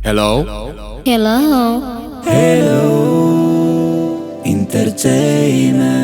Hello. Hello. Hello Entertainment.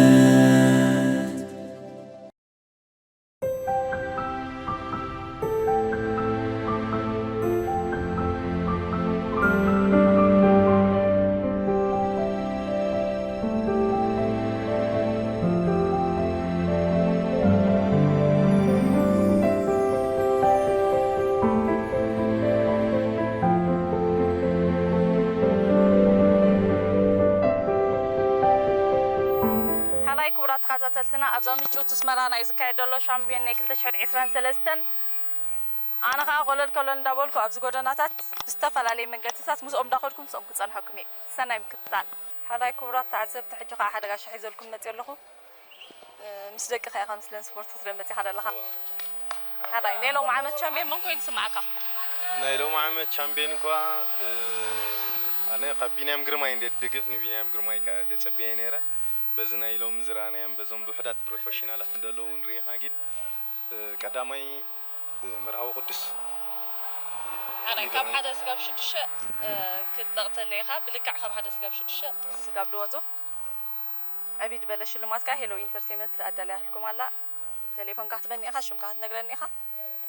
ሓራይ ክቡራት ተኸታተልትና ኣብዛ ምጭውቲ ኣስመራ ናይ ዝካየድ ዘሎ ሻምብዮን ናይ ክልተ ሽሕን ዕስራን ሰለስተን ኣነ ኸዓ ኮለል ኮለል እንዳበልኩ ኣብዚ ጎደናታት ብዝተፈላለየ መንገድታት ምስኦም እንዳኸድኩ ምስኦም ክጸንሐኩም እየ። ሰናይ ምክትታል። ሓራይ ክቡራት ተዓዘብቲ ሕጂ ኸዓ ሓደ ጋሻ ሒዘልኩም መፅእ ኣለኹ። ምስ ደቂ ኸ ኢኻ ምስለን ስፖርት ክትደመፅ ኢኻ ዘለኻ። ሓራይ ናይ ሎም ዓመት ቻምብዮን መን ኮይኑ ስማዕካ? ናይ ሎም ዓመት ቻምብዮን እኳ ኣነ ካብ ቢንያም ግርማይ እንደ ድግፍ ንቢንያም ግርማይ ከዓ ተፀቢየ ነይረ። በዚ ናይ ሎም ዝረኣናዮም በዞም ብሕዳት ፕሮፌሽናላት እንደለዉ ንሪኢኻ ግን ቀዳማይ መርሃዊ ቅዱስ ሓራይ ካብ ሓደ ስጋብ ሽዱሽተ ክትጠቕሰለይ ኢኻ ብልክዕ ካብ ሓደ ስጋብ ሽዱሽተ ስጋብ ድወፁ ዕብይ ዝበለ ሽልማት ከዓ ሄሎ ኢንተርቴንመንት ኣዳልያልኩም ኣላ። ተሌፎንካ ክትበኒ ኢኻ፣ ሽምካ ክትነግረኒ ኢኻ።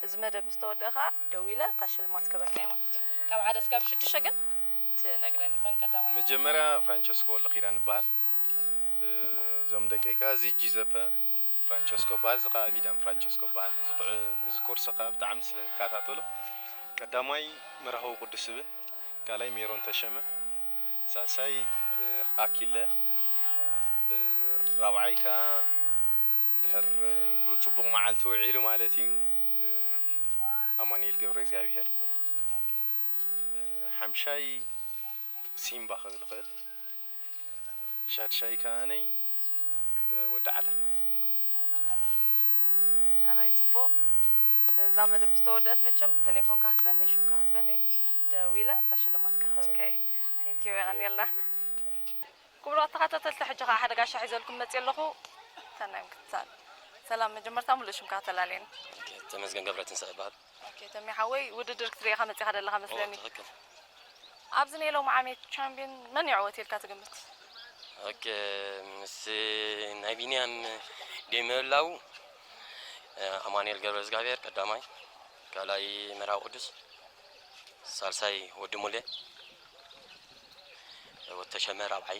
እዚ መደብ ምስ ተወደእካ ደዊለ እታ ሽልማት ክህበካ እየ ማለት እዩ። ካብ ሓደ ስጋብ ሽዱሽተ ግን ትነግረኒ መን ቀዳማይ። መጀመርያ ፍራንቸስኮ ወልደኪዳን እበሃል። እዞም ደቀይ ከዓ እዚ ጂዘፐ ፍራንቸስኮ በሃል፣ እዚ ከዓ ቪዳን ፍራንቸስኮ በሃል። ንዚ ኮርስ ከዓ ብጣዕሚ ስለ ዝከታተሎ ቀዳማይ መርሃዊ ቅዱስ እብል፣ ካልኣይ ሜሮን ተሸመ፣ ሳልሳይ ኣኪለ፣ ራብዓይ ከዓ ድሕር ብፅቡቕ መዓልቲ ውዒሉ ማለት እዩ ኣማኑኤል ገብረ እግዚኣብሔር፣ ሓምሻይ ሲምባ ክብል ይኽእል፣ ሻድሻይ ከዓነይ ወዲ ዓላ። ኣራይ ፅቡቕ። እዛ መደብ ምስ ተወደአት መቸም ቴሌፎንካ ክትበኒ ሽምካ ክትበኒ ደዊለ እታ ሽልማት ክህበካ እየ። ቴንኪዩ የቐንየልና። ክቡራት ተኸታተልቲ ሕጂ ከዓ ሓደ ጋሻ ሒዘልኩም መፅእ ኣለኹ። ተናይ ምክትታል ሰላም መጀመርታ ሙሉእ ሽምካ ተላለየኒ። ተመስገን ገብረትንሳኤ ይበሃል። ኦኬ ተሜ ሓወይ ውድድር ክትርኢ ኢኻ መፂኻ ዘለኻ መስለኒ። ትኽክል። ኣብዚ ናይ ሎሚ ዓመት ቻምፒዮን መን ይዕወት ኢልካ ትግምት? ኦኬ ምስ ናይ ቢንያም ደይ ምህላው ኣማኑኤል ገብረ እግዚኣብሔር ቀዳማይ፣ ካልኣይ መርሃዊ ቅዱስ፣ ሳልሳይ ወዲ ሙሌ፣ ወተሸመ ራብዓይ፣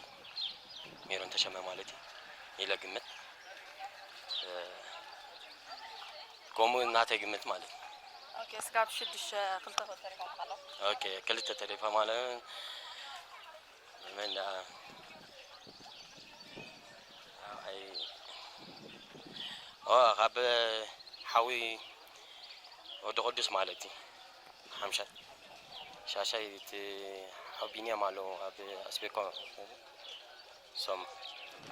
ሜሮን ተሸመ ማለት እዩ ኢለ ግምት። ከምኡ ናተይ ግምት ማለት እዩ። ኦኬ፣ ስጋብ ሽዱሽተ ክልተ ተሪፎም ኣለዉ። ኦኬ፣ ክልተ ተሪፎም ኣለዉ። መን ደኣ? ኣይ፣ ኦ፣ ካብ ሓዊ ወዲ ቅዱስ ማለት እዩ። ሓምሻይ፣ ሻሻይ እቲ ሓው ቢንያም ኣሎ ኣብ ኣስቤኮ ሶም።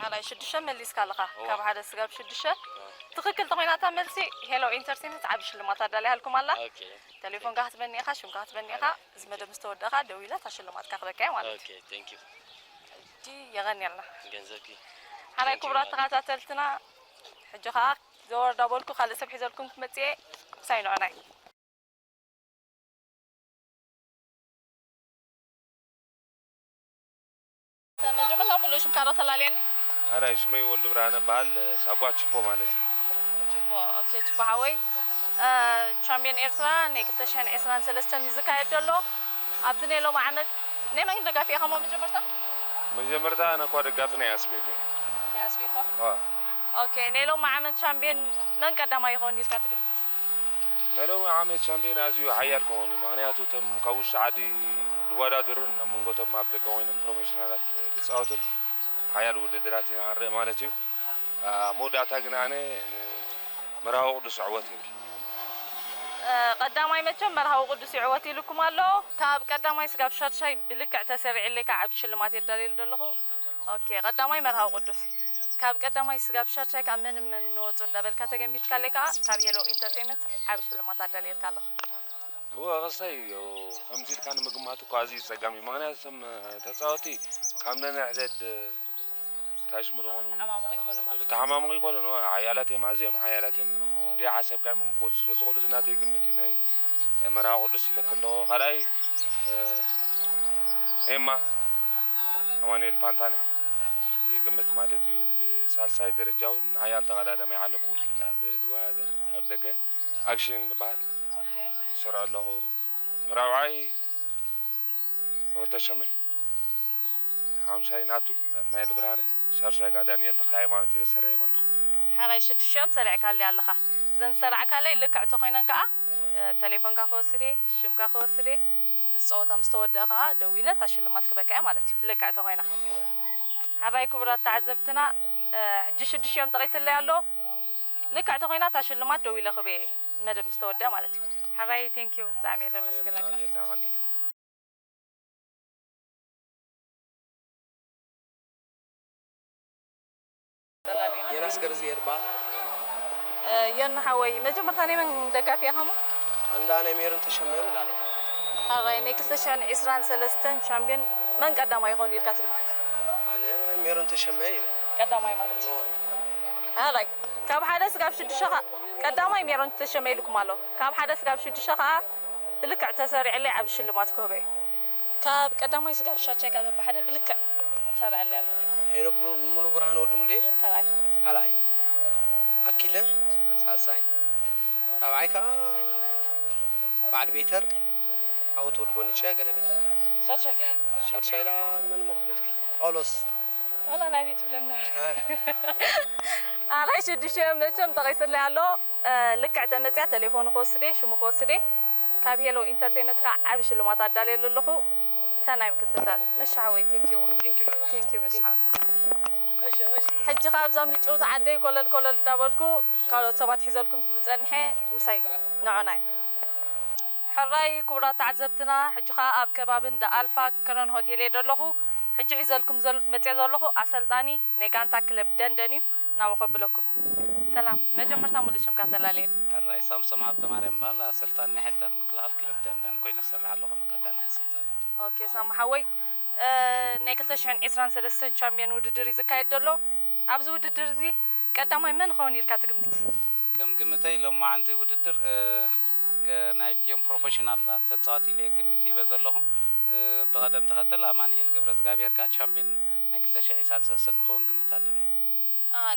ኣላይ ሽዱሽተ መሊስካ ኣለኻ። እዋ። ካብ ሓደ ስጋብ ሽዱሽተ። እዋ። ትኽክል ተኾይናታ መልሲ ሄሎ ኢንተርቴንመንት ዓቢ ሽልማት ኣዳልያልኩም ኣላ። ኦኬ። ቴሌፎንካ ክትበኒ ኢኻ፣ ሽምካ ክትበኒ ኢኻ። እዚ መደብ ምስ ተወደእካ ደው ኢለ እታ ሽልማትካ ክበካ እየ ማለት እዩ። ኦኬ፣ ቴንክ ዩ። ሕጂ የቐንየልና። ገንዘብኪ። ሓራይ ክቡራት ተኸታተልትና፣ ሕጂ ኸዓ ዘወር ዳበልኩ ካልእ ሰብ ሒዘልኩም ክመጽእ እየ። ምሳይ ንዑናይ። መጀመርታ ሙሉእ ሽምካ ዶ ተላልየኒ? ኣራይ ሽመይ ወልድብርሃነ በሃል ሳጓ ችፖ ማለት እዩ። ችቦ ኦኬ ችቦ ሓወይ እ፣ ቻምፒዮን ኤርትራ ናይ ክልተ ሽሕን ዕስራን ሰለስተን እዩ ዝካየድ ዘሎ። ኣብዚ ናይ ሎሚ ዓመት ናይ መን ደጋፊ ኢኻ እሞ መጀመርታ? መጀመርታ ኣነ እኳ ደጋፊ ናይ ኣስቤኮ እየ። ናይ ኣስቤኮ? ዋ። ኦኬ ናይ ሎሚ ዓመት ቻምፒዮን መን ቀዳማይ ይኸውን ኢልካ ትግምት? ናይ ሎሚ ዓመት ቻምፒዮን ኣዝዩ ሓያል ክኸውን እዩ። ምኽንያቱ እቶም ካብ ውሽጢ ዓዲ ዝወዳደሩን ኣብ መንጎ እቶም ኣብ ደገ ኮይኖም ፕሮፌሽናላት ዝፃወቱን ሓያል ውድድራት ኢና ንርኢ ማለት እዩ። ኣብ መወዳእታ ግን ኣነ መርሃዊ ቅዱስ ይዕወት ይብል። ቀዳማይ መቸም መርሃዊ ቅዱስ ይዕወት ኢሉኩም ኣሎ። ካብ ቀዳማይ ስጋብ ሻድሻይ ብልክዕ ተሰሪዕለይ ከዓ ዓቢ ሽልማት የዳልየሉ ዘለኹ። ኦኬ ቀዳማይ መርሃዊ ቅዱስ። ካብ ቀዳማይ ስጋብ ሻድሻይ ከዓ መን መን ንወፁ እንዳበልካ ተገሚትካለይ ከዓ ካብ ሄሎ ኢንተርቴይመንት ዓቢ ሽልማት ኣዳልየልካ ኣለኹ። እወ ክስታይ ከምዚ ኢልካ ንምግማት እኳ ኣዝዩ ጸጋም እዩ። ምኽንያቱ እቶም ተጻወትቲ ካብ ነንሕድሕድ እንታይ ሽሙ ዝኾኑ ዝተሓማመቑ ይኮኑን ሓያላት እዮም ኣዝዮም ሓያላት እዮም። እንደ ሓሰብካዮም ክወፁ ስለ ዝኽእሉ እዚ ናተይ ግምት እዩ ናይ መርሃ ቅዱስ ኢለክ ኣለኹ። ካልኣይ፣ እ፣ ኤማ ኣማኑኤል ፓንታነ ይግምት ማለት እዩ። ብሳልሳይ ደረጃ እውን ሓያል ተቐዳዳማይ ኣሎ ብውልቂና ብድዋደር ኣብ ደገ ኣክሽን ዝበሃል ይሰርዖ ኣለኹ። ራብዓይ ወተሸመ፣ ሓምሻይ ናቱ ናትናኤል ብርሃነ፣ ሻድሻይ ከዓ ዳንኤል ተክለ ሃይማኖት ኢለ ሰሪዐዮም ኣለኹ። ሓራይ ሽዱሽቲኦም ሰሪዕካለይ ኣለኻ። እዘን ዝሰራዕካለይ ልክዕ ተኾይነን ከዓ፣ እ፣ ቴሌፎንካ ክወስድ እየ፣ ሽምካ ክወስድ እየ። እዚ ፀወታ ምስ ተወደአ ከዓ ደዊለ እታ ሽልማት ክበካ እየ ማለት እዩ። ልክዕ ተኾይና። ሓራይ ክቡራት ተዓዘብትና፣ እ፣ ሕጂ ሽዱሽቲኦም ጠቒስለይ ኣሎ። ልክዕ ተኾይና እታ ሽልማት ደዊለ ክበየ መደብ ምስ ተወደአ ማለት እዩ። ሓራይ ቴንኪዩ ብጣዕሚ እየ ደመስግነካ። ኣሜን፣ ኣሜን። ዮናስ ገርዝየ ይበሃል። ዮኒ ሓወይ መጀመርታ ናይ መን ደጋፊ ኢኻ እሞ? ኣንዳ ናይ ሜሮን ተሸመ ይብል ኣሎ። ሓራይ ናይ ክልተ ሽሕን ዕስራን ሰለስተን ሻምፒዮን መን ቀዳማይ ይኸውን ኢልካ ትግምት? ኣነ ሜሮን ተሸመ ይብል። ቀዳማይ ማለት እዩ። እዎ። ሓራይ ካብ ሓደ ስጋብ ሽዱሽተ ኸዓ ቀዳማይ ሜሮን ተሸመ ኢልኩም ኣሎ። ካብ ሓደ ስጋብ ሽዱሽተ ኸዓ ብልክዕ ተሰሪዕለይ ዓቢ ሽልማት ክህቦ እየ። ካብ ቀዳማይ ስጋብ ሻድሻይ ካብ በብሓደ ብልክዕ ሰሪዐለይ ኣሎ። ሄኖክ ሙሉብርሃን ወዲ ሙልየ ካልኣይ። ካልኣይ፣ ኣኪለ ሳልሳይ፣ ራብዓይ ከዓ በዓል ቤተር፣ ዓወት ወዲ ጎኒጨ ገለብል። ሻድሻይ ከ? ሻድሻይ ዳ መን እሞ ክብለልኪ? ጳውሎስ። ዋላ ናይ ቤት ትብለና። ኣራይ ሽዱሽተ እዮም መቸም ጠቒስለይ ኣሎ። ልክዕ ተመፅያ ተሌፎኑ ክወስድ እየ ሽሙ ክወስድ እየ። ካብ ሄሎ ኢንተርቴይመንት ከዓ ዓብዪ ሽልማት ኣዳልየሉ ኣለኹ። ሰናይ ምክትታል መሻ ሓወይ ቴንኪዩ። Thank you. Thank you መሻ ሓወይ። ሕጂ ከዓ ኣብዛ ምጭውቲ ዓደይ ኮለል ኮለል እንዳበልኩ ካልኦት ሰባት ሒዘልኩም ክምፀንሐ ምሳይ ንዖናይ። ሕራይ ክቡራት ተዓዘብትና ሕጂ ከዓ ኣብ ከባቢ እንዳ ኣልፋ ከረን ሆቴል እየ ዘለኹ። ሕጂ ሒዘልኩም መፅየ ዘለኹ ኣሰልጣኒ ናይ ጋንታ ክለብ ደንደን እዩ። ናብኡ ከብለኩም። ሰላም፣ መጀመርታ ሙሉእ ሽምካ ተላለየኒ። ሕራይ ሳምሶም ሃብተማርያም እበሃል፣ ኣሰልጣኒ ናይ ሓይልታት ምክልኻል ክለብ ደንደን ኮይነ እሰርሕ ኣለኹ፣ ቀዳማይ ኣሰልጣኒ። ኦኬ ሳሚ ሓወይ፣ ናይ ክልተ ሽሕን ዕስራን ሰለስተን ቻምብዮን ውድድር እዩ ዝካየድ ዘሎ። ኣብዚ ውድድር እዚ ቀዳማይ መን ይኸውን ኢልካ ትግምት? ከም ግምተይ ሎማዓንቲ ውድድር ናይቲኦም ፕሮፌሽናል ተፃወቲ ኢለ ግምት ሂበ ዘለኹ። ብቐደም ተኸተል ኣማኑኤል ገብረዝጋብሄር ከዓ ቻምብዮን ናይ ክልተ ሽሕን ዕስራን ሰለስተን ክኸውን ግምት ኣለኒ።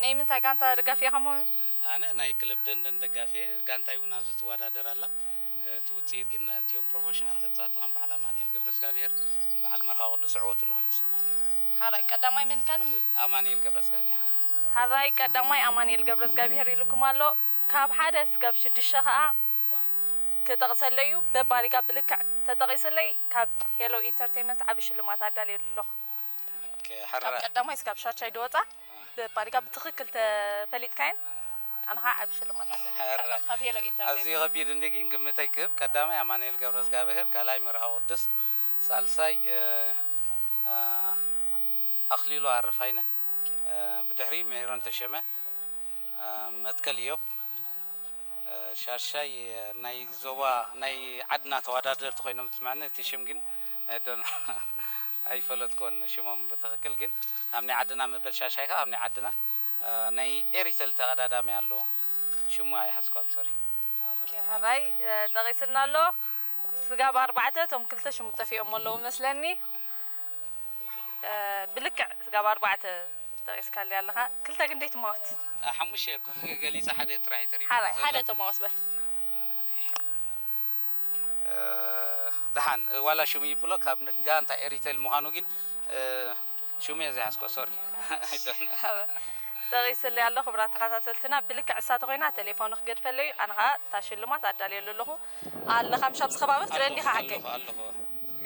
ናይ ምንታይ ጋንታ ደጋፊ ኢኻ ሞሚ? ኣነ ናይ ክለብ ደንደን ደጋፊ እየ። ጋንታይ እውን ኣብዚ ትወዳደር ኣላ። እቲ ውፅኢት ግን እቲኦም ፕሮፌሽናል ተፃወቲ ከም በዓል ኣማኑኤል ገብረዝጋብሄር፣ በዓል መርሃዊ ቅዱስ ዕወት ኣለዎ ይመስለኒ። ሓራይ ቀዳማይ መን ካን? ኣማኑኤል ገብረዝጋብሄር። ሓራይ ቀዳማይ ኣማኑኤል ገብረዝጋብሄር ኢልኩም ኣሎ። ካብ ሓደ እስካብ ሽዱሽተ ከዓ ክጠቕሰለይ እዩ። በባሪጋ ብልክዕ ተጠቒስለይ ካብ ሄሎ ኢንተርቴይመንት ዓቢ ሽልማት ኣዳልየሉ ኣለኹ። ካብ ቀዳማይ እስካብ ሻድሻይ ዝወፃ በባሪጋ ብትኽክል ተፈሊጥካየን ኣነ ከዓ ዓቢ ሽልማት ኣለኒ ካብ ሄሎ ኢንተርቴይመንት። ኣዝዩ ከቢድ እንዲ ግን ግምተይ ክህብ ቀዳማይ ኣማኑኤል ገብረዝጋብሄር፣ ካልኣይ መርሃዊ ቅዱስ፣ ሳልሳይ ኣኽሊሉ ኣረፋይነ፣ ብድሕሪ ሜሮን ተሸመ፣ መትከል ኢዮብ፣ ሻድሻይ ናይ ዞባ ናይ ዓድና ተወዳደርቲ ኮይኖም ትስምዐኒ። እቲ ሽም ግን ኣይፈለጥኩዎን ሽሞም ብትኽክል። ግን ኣብ ናይ ዓድና ምበል ሻድሻይ ከዓ ኣብ ናይ ዓድና ናይ ኤሪተል ተቐዳዳሚ ኣሎ። ሽሙ ኣይሓዝኩዎን ሶሪ። ኦኬ ሕራይ ጠቒስልና ኣሎ። ስጋብ ኣርባዕተ እቶም ክልተ ሽሙ ጠፊኦም ኣለዉ መስለኒ። ብልክዕ ስጋብ ኣርባዕተ ጠቒስካለይ ኣለኻ። ክልተ ግን ደይትማወት። ሓሙሽተ እኮ ገሊፀ ሓደ ጥራሕ እዩ ተሪፉ። ሓራይ ሓደ ተማወት በል። ደሓን ዋላ ሽሙ ይብሎ ካብ ጋንታ ኤሪቴል ምዃኑ ግን ሽሙ እየ ዘይሓዝኮ ሶሪ። ጠቒስለይ ኣሎ ክቡራት ተኸታተልትና ብልክዕ እሳ ተኾይና ቴሌፎኑ ክገድፈለይ እዩ ኣነ ኸዓ እታ ሽልማት ኣዳልየሉ ኣለኹ። ኣለኻ ምሽ ኣብዚ ከባቢ ክትርኢ እንዲኻ ሓቀይ? ኣለኹ ኣለኹ።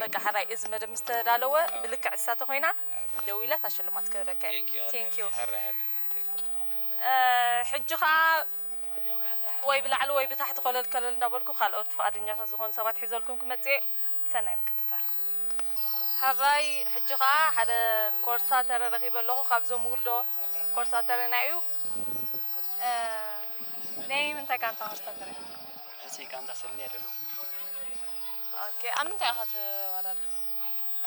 በቃ ሕራይ እዚ መደብ ምስ ተዳለወ ብልክዕ እሳ ተኾይና ደዊለ እታ ሽልማት ክህበካ እየ። Thank you. Thank you. ሕራይ ኣነ ሕጂ ኸዓ ወይ ብላዕሊ ወይ ብታሕቲ ኮለል ከለል እንዳበልኩ ካልኦት ፍቓደኛታት ዝኾኑ ሰባት ሒዘልኩም ክመጽእ እየ። ሰናይ ምክትታል። ሕራይ ሕጂ ኸዓ ሓደ ኮርሳተረ ረኺበ ኣለኹ ካብዞም ውልዶ ኮርሳተረና እዩ። ናይ ምንታይ ጋንታ ኮርሳተረ? ሕዚ ጋንታ ሰልሚ እየ ዘለኹ። ኦኬ ኣብ ምንታይ ኢኻ ትወዳደር?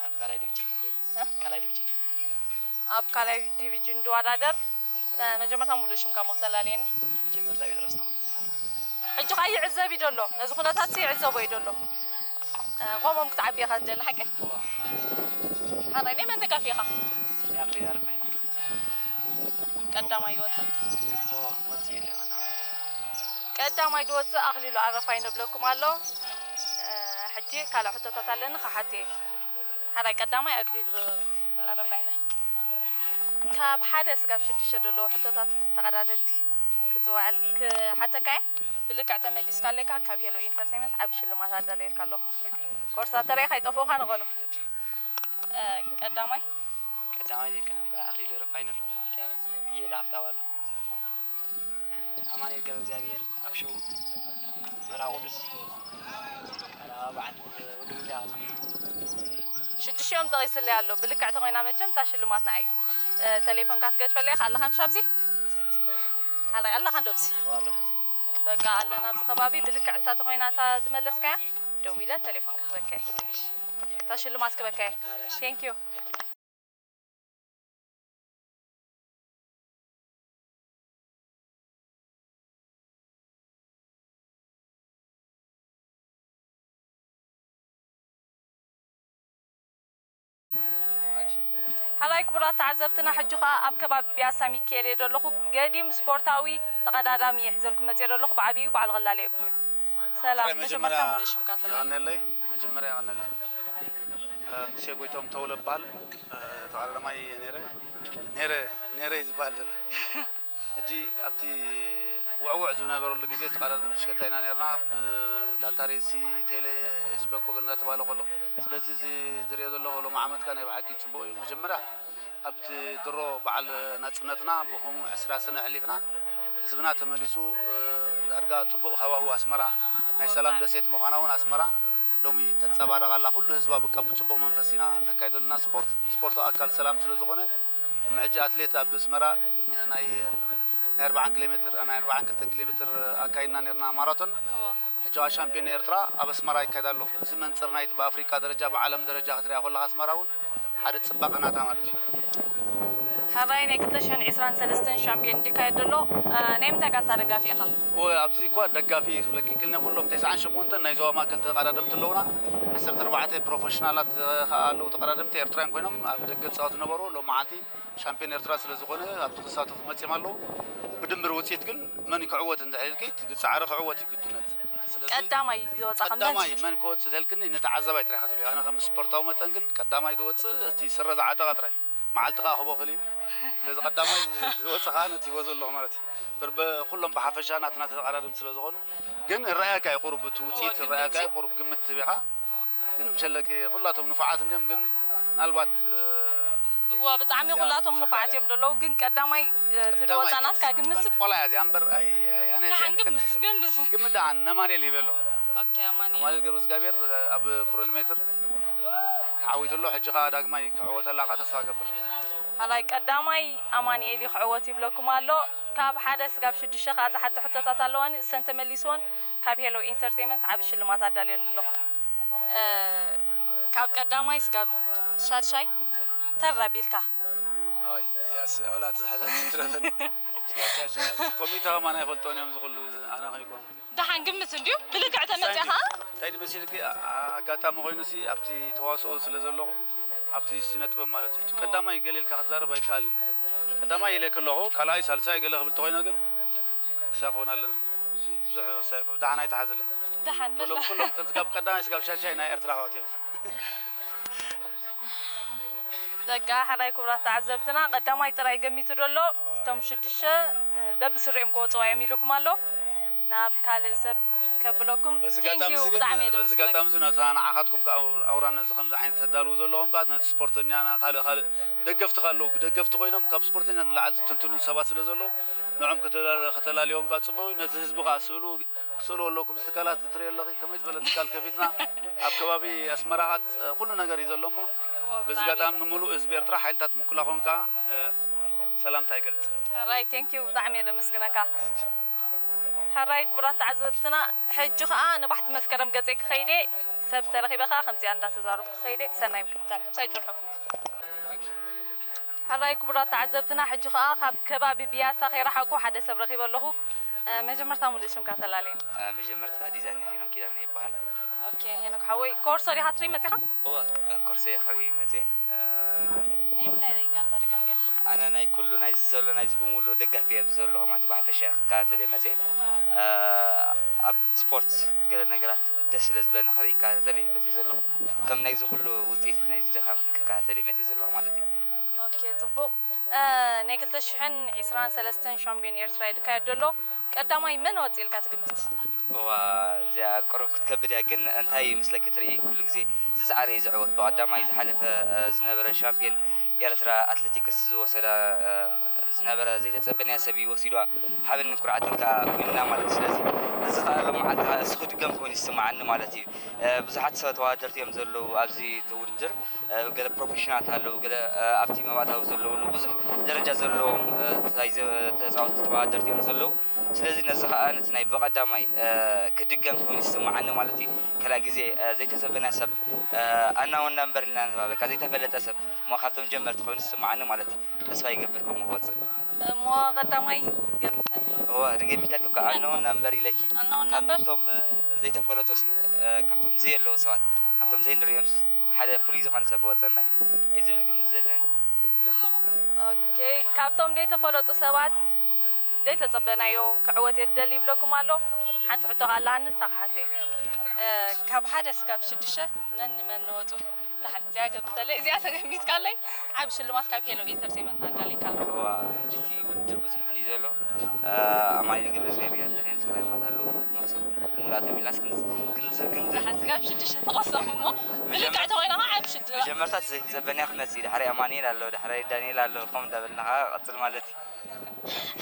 ኣብ ካልኣይ ዲቪጅን። እ? ካልኣይ ዲቪጅን። ኣብ ካልኣይ ዲቪጅን ዝወዳደር መጀመርታ ሙሉእ ሽምካ እሞ ክተላልየኒ። መጀመርታ ጴጥሮስ ነው። ሕጂ ኸኣ ይዕዘብ እዩ ደሎ፣ ነዚ ኩነታት ይዕዘቦ እዩ ደሎ። እ፣ ከምኦም ክትዓቢ ኢኻ ትደሊ ሓቀይ? ሓራይ ናይ መን ደጋፊ ኢኻ? ቀዳማይ ይወጽእ። ቀዳማይ ዝወጽእ ኣኽሊሉ ኣረፋይ ንብለኩም ኣሎ። እ፣ ሕጂ ካልእ ሕቶታት ኣለኒ ክሓት እየ። ሓራይ ቀዳማይ ኣክሊሉ ኣረፋይነ። ካብ ሓደ ስጋብ ሽዱሽተ ዘለዉ ሕቶታት ተቐዳደምቲ ክጽዋዕ ክሓተካ እየ። ብልክዕ ተመሊስካለይ ከኣ ካብ ሄሎ ኢንተርቴይመንት ዓቢ ሽልማት ኣዳለየልካ ኣለኹ። ኮርሳ ተረይ ከይጠፍኡኻ ንኾኑ። እ፣ ቀዳማይ ቀዳማይ ዘይከነ እኳ ኣኽሊሉ ረፋይን ኣሎ። ኢየል ሃፍታው ኣሎ። ኣማኑኤል ገብረ እግዚኣብሔር፣ ኣክሽው፣ መርሃ ቅዱስ፣ በዓል ወዲ ሙሉያ ኣሎ። ሽዱሽቲኦም ጠቒስለይ ኣሎ። ብልክዕ ተኾይና መቸም እታ ሽልማት ንዓይ እዩ። እ፣ ተሌፎንካ ትገድፈለይ ኢኻ ኣለኻ ምሽ ኣብዚ? ሓራይ ኣለኻ እንዶ ኣብዚ? በቃ ኣለና ኣብዚ ከባቢ። ብልክዕ እሳ ተኾይና እታ ዝመለስካያ ደዊለ ተሌፎንካ ክበካ እየ። እታ ሽልማት ክበካ እየ። ቴንክ ዩ። ሓላይ ክቡራት ተዓዘብትና፣ ሕጂ ኸኣ ኣብ ከባቢ ፒያሳ ሚካኤል እየ ዘለኹ። ገዲም ስፖርታዊ ተቐዳዳሚ እየ ሒዘልኩም መፅየ ዘለኹ። ብዓብዩ በዓል ቐላሊ እየኩም። ሰላም፣ ጥራይ መጀመርያ መጀመርታ ሙሉእ ሽምካ ተናገር። የቐነለይ፣ መጀመርያ የቐነለይ። እ፣ ሙሴ ጎይቶም ተውለ እበሃል። እ፣ ተቐዳዳማይ እየ ነይረ። ነይረ፣ ነይረ እዩ ዝበሃል ዘሎ። ሕጂ ኣብቲ ውዕውዕ ዝነበረሉ ግዜ ተቐዳደምቲ ሽከታ ኢና ነርና። ብጋንታ ሬሲ፣ ቴሌ፣ ኤስበኮ ገለ እናተባህለ ከሎ። ስለዚ እዚ ዝሪኦ ዘለኹ ሎም ዓመትካ ናይ ብሓቂ ጽቡቕ እዩ። መጀመርያ ኣብቲ ድሮ በዓል ናጽነትና ብኸምኡ ዕስራ ሰነ ኣሕሊፍና፣ ህዝብና ተመሊሱ፣ እ፣ ዳርጋ ጽቡቕ ሃዋህው ኣስመራ፣ ናይ ሰላም ደሴት ምዃና እውን ኣስመራ ሎሚ ተንጸባረቕ ኣላ። ኩሉ ህዝባ በቃ ብጽቡቕ መንፈስ ኢና ነካይዶ ኣለና ስፖርት። ስፖርት ኣካል ሰላም ስለ ዝኾነ፣ ቅድሚ ሕጂ ኣትሌት ኣብ ኣስመራ ናይ፣ ናይ ኣርብዓን ኪሎ ሜትር፣ ናይ ኣርብዓን ክልተን ኪሎ ሜትር ኣካይድና ነርና ማራቶን። እዎ። ሕጂ ኸኣ ሻምፒዮን ኤርትራ ኣብ ኣስመራ ይካየድ ኣሎ። እዚ መንጽር ናይቲ ብኣፍሪቃ ደረጃ፣ ብዓለም ደረጃ ክትሪኣ ከለኻ ኣስመራ እውን ሓደ ጽባቐ ናታ ማለት እዩ። ሕራይ ናይ ክልተ ሽሕን ዕስራን ሰለስተን ሻምፒዮን እንዲካየድ ዘሎ፣ እ፣ ናይ ምንታይ ጋንታ ደጋፊ ኢኻ? ኦ፣ ኣብዚ እኳ ደጋፊ ክብለኪ ክእል፣ ኩሎም ተስዓን ሸሞንተን ናይ ዞባ ማእከል ተቐዳደምቲ ኣለዉና። ዓሰርተ ኣርባዕተ ፕሮፌሽናላት፣ እ፣ ኸኣ ኣለዉ ተቐዳደምቲ ኤርትራውያን ኮይኖም ኣብ ደገ ዝጻወቱ ነበሩ። ሎም መዓልቲ ሻምፒዮን ኤርትራ ስለ ዝኾነ ኣብቲ ክሳተፉ መጺኦም ኣለዉ። ብድምር ውጽኢት ግን መን ክዕወት እንድሕር ኢልኪ፣ እቲ ዝጸዓረ ክዕወት እዩ ግድነት። ስለዚ ቀዳማይ ዝወጻ ከ መን ቀዳማይ ትብል? መን ክወጽእ ተልክኒ፣ ነቲ ዓዛባይ ጥራይ ኢኻ ትብልዮ። ኣነ ከም ስፖርታዊ መጠን ግን ቀዳማይ ዝወጽእ እቲ ስረ ዝዓጠቐ ጥራይ። መዓልቲ ከኣ ክቦ ክእል እዩ። ስለዚ ቀዳማይ ዝወጽእ ከኣ ነቲ ቲፎዞ ኣለኹ ማለት እዩ። ብር-፣ ብ-፣ ኩሎም ብሓፈሻ ናትና ተቐዳደምቲ ስለ ዝኾኑ፣ ግን እረኣየካ እዩ ቁሩብ፣ እቲ ውጽኢት እዎ፣ እረኣየካ እዩ ግምት። ቁሩብ ግምት ትህብ ኢኻ። ግን ምሸለኪ ኩላቶም ንፉዓት እንድዮም፣ ግን ምናልባት፣ እ፣ እዎ፣ ብጣዕሚ እዚኣ ኩላቶም ንፉዓት እዮም ዘለዉ፣ ግን ቀዳማይ፣ እ፣ እቲ ቀዳማይ ዝወጻ ናትካ ግምት? ቆልቆላ እያ እዚኣ እምበር፣ ኣይ፣ ኣይ፣ ኣነ እዚኣ ደሓን ግምት፣ ግምት። ግምት ደሓን፣ ነማንኤል ይበሎ። ኦኬ፣ ኣማንኤል። ኣማንኤል ገብረ እግዚኣብሔር፣ እ፣ ኣብ ክሮኖሜትር ተዓዊቱ ኣሎ፣ ሕጂ ኸኣ ዳግማይ ክዕወተላ ኸኣ ተስፋ እገብር። ሃላይ ቀዳማይ ኣማንኤል እዩ ክዕወት ይብለኩም ኣሎ። ካብ ሓደ ስጋብ ሽዱሽተ ኸኣ ዝሓቶ ሕቶታት ኣለዋኒ፣ እሰን ተመሊስወን ካብ ሄሎ ኢንተርቴይመንት ዓቢ ሽልማት ኣዳልየሉ ኣለኹ። እ፣ ካብ ቀዳማይ ስጋብ ሻድሻይ ተራ ቢልካ። ኣይ፣ ያስ፣ ኣውላ ትዝሕል ትትረፈኒ። ኮሚታ ከማን ኣይፈልጦን እዮም ዝኽሉ፣ ኣነ ከይኮኑ። ደሓን ግምት እንድዩ፣ ብልክዕ ተመጽያ ኸኣ። እንታይ ድመሲልኪ፣ ኣ-፣ ኣጋጣሚ ኮይኑሲ ኣብቲ ተዋስኦ ስለ ዘለኹ፣ ኣብቲ ስነ ጥበብ ማለት እዩ። ሕጂ ቀዳማይ ገለ ኢልካ ክዛረብ ኣይከኣልን። ቀዳማይ ኢለ ከለኹ፣ ካልኣይ፣ ሳልሳይ ገለ ክብል ተኾይነ ግን ክሳብ ክኾን ኣለኒ። ብዙሕ ሳይኮ፣ ደሓን ኣይተሓዘለይ። ደሓን ኩሎም፣ በላ። ኩሎም ስጋብ ቀዳማይ ስጋብ ሻድሻይ ናይ ኤርትራ ኣሕዋት እዮም። በቃ፣ ሓራይ ክቡራት ተዓዘብትና፣ ቀዳማይ ጥራይ ገሚቱ ደሎ፣ እቶም ሽዱሽተ፣ እ፣ በብስሪኦም ክወጽዋ እዮም ኢሉኩም ኣሎ። ናብ ካልእ ሰብ ከብለኩም። በዚ ቴንክ ኣጋጣሚ ዩ፣ እዚ ግን፣ ብጣዕሚ እየ በዚ ደመስግነካ። ኣጋጣሚ እዚ ነታ ንዓኻትኩም ከኣ ኣውራ ነዚ ከምዚ ዓይነት ተዳልዉ ዘለኹም ከኣ ነቲ ስፖርተኛና ካልእ፣ ካልእ ደገፍቲ ከኣ ኣለዉ። ደገፍቲ ኮይኖም ካብ ስፖርተኛ ንላዕሊ ዝትንትኑ ሰባት ስለ ዘለዉ፣ ንዕኦም ከተላ-፣ ከተላልዮም ከኣ ጽቡቕ እዩ። ነቲ ህዝቢ ከኣ ስእሉ ክትስእልዎ ኣለኩም። እዚ ትካላት እዚ ትርእዮ ኣለኺ፣ ከመይ ዝበለ ትካል ከፊትና፣ ኣብ ከባቢ ኣስመራ ከኣ፣ እ፣ ኩሉ ነገር እዩ ዘሎ እሞ፣ እዎ፣ በዚ ብጣዕሚ። ኣጋጣሚ ንምሉእ ህዝቢ ኤርትራ፣ ሓይልታት ምክልኻል ከኣ፣ እ፣ ሰላምታ ይገልጽ። ሕራይ፣ ቴንክ ዩ፣ ብጣዕሚ እየ ደመስግነካ። ሕራይ፣ ክቡራት ተዓዘብትና፣ ሕጂ ከኣ ንባሕቲ መስከረም ገጸይ ክኸይደ፣ ሰብ ተረኺበ ከኣ ከምዚኣ እንዳተዛረብኩ ክኸይደ፣ ሰናይ ምክትታል። ምሳይ ጽንሑ። ሕራይ ክቡራት ተዓዘብትና፣ ሕጂ ኸኣ ካብ ከባቢ ቢያሳ ከይረሓቁ ሓደ ሰብ ረኺበ ኣለኹ። መጀመርታ ሙሉእ ሽምካ ተላልየኒ። መጀመርታ ዲዛይነር ሄኖክ ኪዳነ ይበሃል። ኦኬ፣ ሄኖክ ሓወይ፣ ኮርሶ ዲኻ ትርኢ መጺኻ? እወ፣ ኮርሶ እየ ክርኢ መጺኤ። ናይ ምንታይ ጋንታ ደጋፊ ኢኻ? ኣነ ናይ ኩሉ ናይዚ ዘሎ ናይዚ ብምሉእ ደጋፊ እየ ኣብዚ ዘለኹ ማለት ብሓፈሻ ክከታተል እየ መጺኤ። ኣብ ስፖርት ገለ ነገራት ደስ ስለ ዝብለኒ ክርኢ ክከታተል እየ መጺእ ዘለኹ። ከም ናይዚ ኩሉ ውጽኢት ናይዚ ድኻም ክከታተል እየ መጺእ ዘለኹ ማለት እዩ። ኦኬ፣ ጽቡቕ። ናይ ክልተ ሽሕን ዕስራን ሰለስተን ሻምፒዮን ኤርትራ እዩ ዝካየድ ዘሎ። ቀዳማይ መን ወጽእ ኢልካ ትግምት? እዋ፣ እዚኣ ቅሩብ ክትከብድ እያ፣ ግን እንታይ ይመስለኪ ትርኢ፣ ኩሉ ግዜ ዝጸዓረ እዩ ዝዕወት። ብቐዳማይ ዝሓለፈ፣ እ፣ ዝነበረ ሻምፒዮን ኤርትራ ኣትሌቲክስ ዝወሰዳ፣ እ፣ ዝነበረ ዘይተጸበናያ ሰብ እዩ ወሲድዋ። ሓበንን ኩርዓትን ከኣ ኮይንና ማለት እዩ። ስለዚ እዚ ከኣ ሎማዓንቲ ከኣ እሱ ክድገም ኮይኑ ይስምዓኒ ማለት እዩ። እ፣ ብዙሓት ሰባት ተወዳደርቲ እዮም ዘለዉ ኣብዚ ውድድር። እ፣ ገለ ፕሮፌሽናላት ኣለዉ፣ ገለ፣ እ፣ ኣብቲ መባእታዊ ዘለዉሉ ብዙሕ ደረጃ ዘለዎም፣ እ፣ ተታይዘ-፣ ተጻወትቲ ተወዳደርቲ እዮም ዘለዉ። ስለዚ ነዚ ከኣ ነቲ ናይ ብቐዳማይ፣ እ፣ ክድገም ኮይኑ ይስምዓኒ ማለት እዩ። ካልኣይ ግዜ፣ እ፣ ዘይተጸበና ሰብ፣ እ፣ ኣናወና እምበር ኢልና ንህባ፣ በቃ ዘይተፈለጠ ሰብ እሞ ካብቶም ጀመርቲ ኮይኑ ይስምዓኒ ማለት እዩ። ተስፋ ይገብር ከምኡ ክወጽእ። እሞ ቀዳማይ ገምተለይ። እወ፣ ርገሚታልኪ እኮ ኣናወና እምበር ኢለኪ። ኣናወና እምበር? ካብቶም፣ እ፣ ዘይተፈለጡ ሲ፣ እ፣ ካብቶም ዘየለዉ ሰባት፣ ካብቶም ዘይንሪኦም ሓደ ፍሉይ ዝኾነ ሰብ ክወጸና እዩ ዝብል ግምት ዘለኒ። ኦኬ፣ ካብቶም ዘይተፈለጡ ሰባት ዘይተጸበናዮ ክዕወት እየ ዝደሊ ይብለኩም ኣሎ። ሓንቲ ሕቶ ከኣ ኣለሃኒ፣ ንሳ ክሓቶ እየ። እ፣ ካብ ሓደ ስጋብ ሽዱሽተ ነንመን ንወጹ? ደሓር እዚኣ ገምተለይ፣ እዚኣ ተገሚትካለይ ዓቢ ሽልማት ካብ ሄሎ ኢንተርቴይመንት ኣዳሊካ ኣለኹ። እዋ፣ ሕጂ እቲ ውድድር ብዙሕ እንድዩ ዘሎ። እ፣ ኣማኑኤል ገብረእግዚኣብሄር፣ ዳንኤል ተኽለሃይማኖት ኣለዉ። ንሶም ሙሉኣቶም ኢልናስ ክንዝ-፣ ክንዝ-፣ ክንዝ-፣ ደሓር ስጋብ ሽዱሽተ ተቐሰሙ እሞ፣ ብልክዕ መጀመር-፣ ተኾይና ኸዓ ዓቢ ሽልማት። መጀመርታ እቲ ዘይተጸበንያ ክመጽእ እዩ። ዳሕራይ ኣማኑኤል ኣሎ፣ ዳሕራይ ዳንኤል ኣሎ፣ ከምኡ እንዳበልና ኸዓ ክቕጽል ማለት እዩ።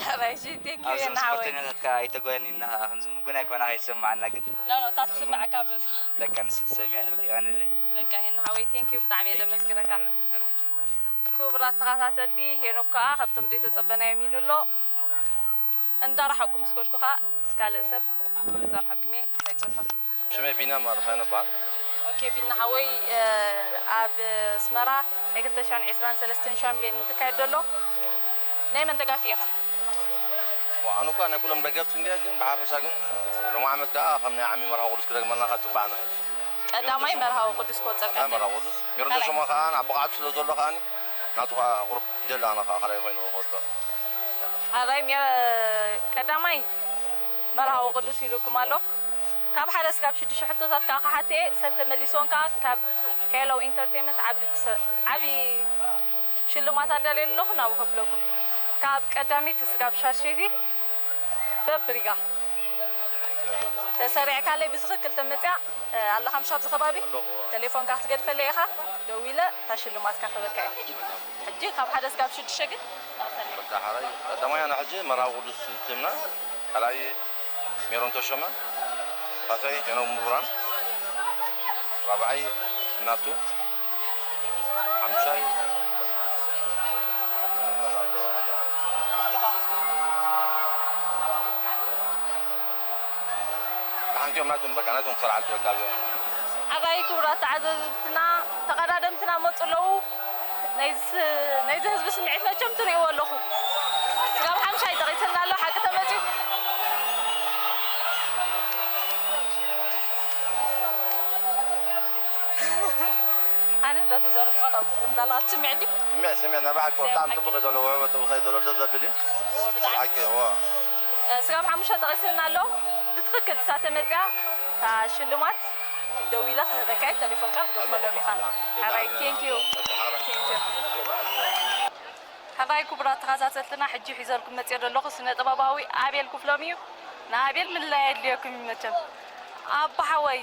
ሕራይ፣ እሺ፣ ቴንክ ዩ፣ ኣብዞም የና ሓወይ። ስፖርተኛታት ከኣ ኣይተጓየን ኢልና ኸዓ ከምዚ ምጉናይ ኮና ከይሰማዓና ግን። ኖ፣ ኖ፣ እታ ትስማዓካ ኣብ ርእስኻ። በቃ፣ ንሱ ትሰምያ ዘሎ፣ የቐንለይ። በቃ፣ የና ሓወይ፣ ቴንክ ዩ፣ ብጣዕሚ እየ ቴንክ ዩ። ዘመስግነካ። ሕራይ፣ ሕራይ። ክቡራት ተኸታተልቲ፣ ሄኖክ ከኣ ካብቶም ዘይተጸበናዮም ኢሉ ኣሎ። እንዳረሓቕኩም ምስ ከድኩ ከኣ ምስ ካልእ ሰብ ክጸርሐኩም እየ፣ ኣይጽንሑ። ሽመይ ቢንያም ኣረፋይነ እበሃል። ኦኬ፣ ቢና ሓወይ፣ እ፣ ኣብ ኣስመራ ናይ ክልተ ሽሕን ዕስራን ሰለስተን ሻምፒዮን እንትካየድ ዘሎ ናይ መን ደጋፊ ኢኻ? ዋ፣ ኣነ እኳ ናይ ኩሎም ደገፍቲ እንድየ፣ ግን ብሓፈሻ ግን፣ እ፣ ሎም ዓመት ከኣ ከም ናይ ዓሚ መርሃዊ ቅዱስ ክደግመልና ከኣ ጽባሕ ንሕል። ቀዳማይ መርሃዊ ቅዱስ ክወጸካ ቀዳማይ መርሃዊ ቅዱስ። ሜሮን ካልኣይ። ተሾመ ከኣ ኣብ ብቕዓቱ ስለ ዘሎ ከኣኒ ናቱ ከኣ ቁሩብ ደሊ ኣነ ከኣ ካልኣይ ኮይኑ ክወጽእ። ኣራይ ሜ-፣ ቀዳማይ መርሃዊ ቅዱስ ኢሉኩም ኣሎ። ካብ ሓደ ስጋብ ሽዱሽተ ሕቶታት ከኣ ክሓትየ፣ ሰን ተመሊስዎን ከኣ ካብ ሄሎ ኢንተርቴይመንት ዓቢ ክሰ-፣ ዓቢ ሽልማት ኣዳልየ ኣለኹ፣ ናብኡ ከብለኩም። ካብ ቀዳመይቲ ስጋብ ሻድሸይቲ በብሪጋ ተሰሪዕካለይ ብትኽክል ተመጽያ፣ እ፣ ኣለኻ ምሽ ኣብዚ ከባቢ? ኣለኹ። ቴሌፎንካ ክትገድፈለይ ኢኻ፣ ደዊለ እታ ሽልማትካ ክህበካ እየ። ሕጂ ካብ ሓደ ስጋብ ሽዱሽተ ግን ጠቕሰለይ። በቃ ሓራይ ቀዳማይ ኣነ ሕጂ መርሃዊ ቅዱስ ትምና፣ ካልኣይ ሜሮን ተሾመ፣ ሳልሳይ ሄኖክ ምብራን፣ ራብዓይ ናቱ፣ ሓምሻይ መን ኣሎ? ደሓንቲኦም ናቶም በቃ፣ ናቶም ክሰርዓልቲ በቃ እዚኦም። ኣባይ ክቡራት ተዓዘብትና፣ ተቐዳደምትና መጹ ኣለዉ። ናይዚ፣ ናይዚ ህዝቢ ስምዒት መቸም ትርእይዎ ኣለኹም። ስጋብ ሓምሻይ ጠቒስልና ኣሎ፣ ሓቂ ተመጺኡ። ኣነ ዶ ተዘርፎ ነው እንዳላ ትስምዕ ድዩ? ስምዕ፣ ስምዕ፣ ናይ ብሓቂ ብጣዕሚ ጽቡቕ እዩ ዘሎ፣ ውዕሎ ጽቡቕ እዩ ዘሎ፣ ደስ ዘብል እዩ። ብጣዕሚ። ብሓቂ፣ እዎ። ስጋብ ሓሙሽተ ጠቒስልና ኣሎ። ብትኽክል እሳ ተመጽያ፣ እታ ሽልማት ደዊለ ክህበካ እየ፣ ቴሌፎንካ ክትገድፈሎም ኢኻ። ሓራይ፣ ቴንክ ዩ። ቴንክ ዩ። ሓራይ ክቡራት ተኸታተልትና፣ ሕጂ ሒዘልኩም መጽየ ዘለኹ ስነ ጥበባዊ ኣቤል ክፍሎም እዩ። ንኣቤል ምልላይ የድልየኩም እዩ መቸም። ኣባ ሓወይ፣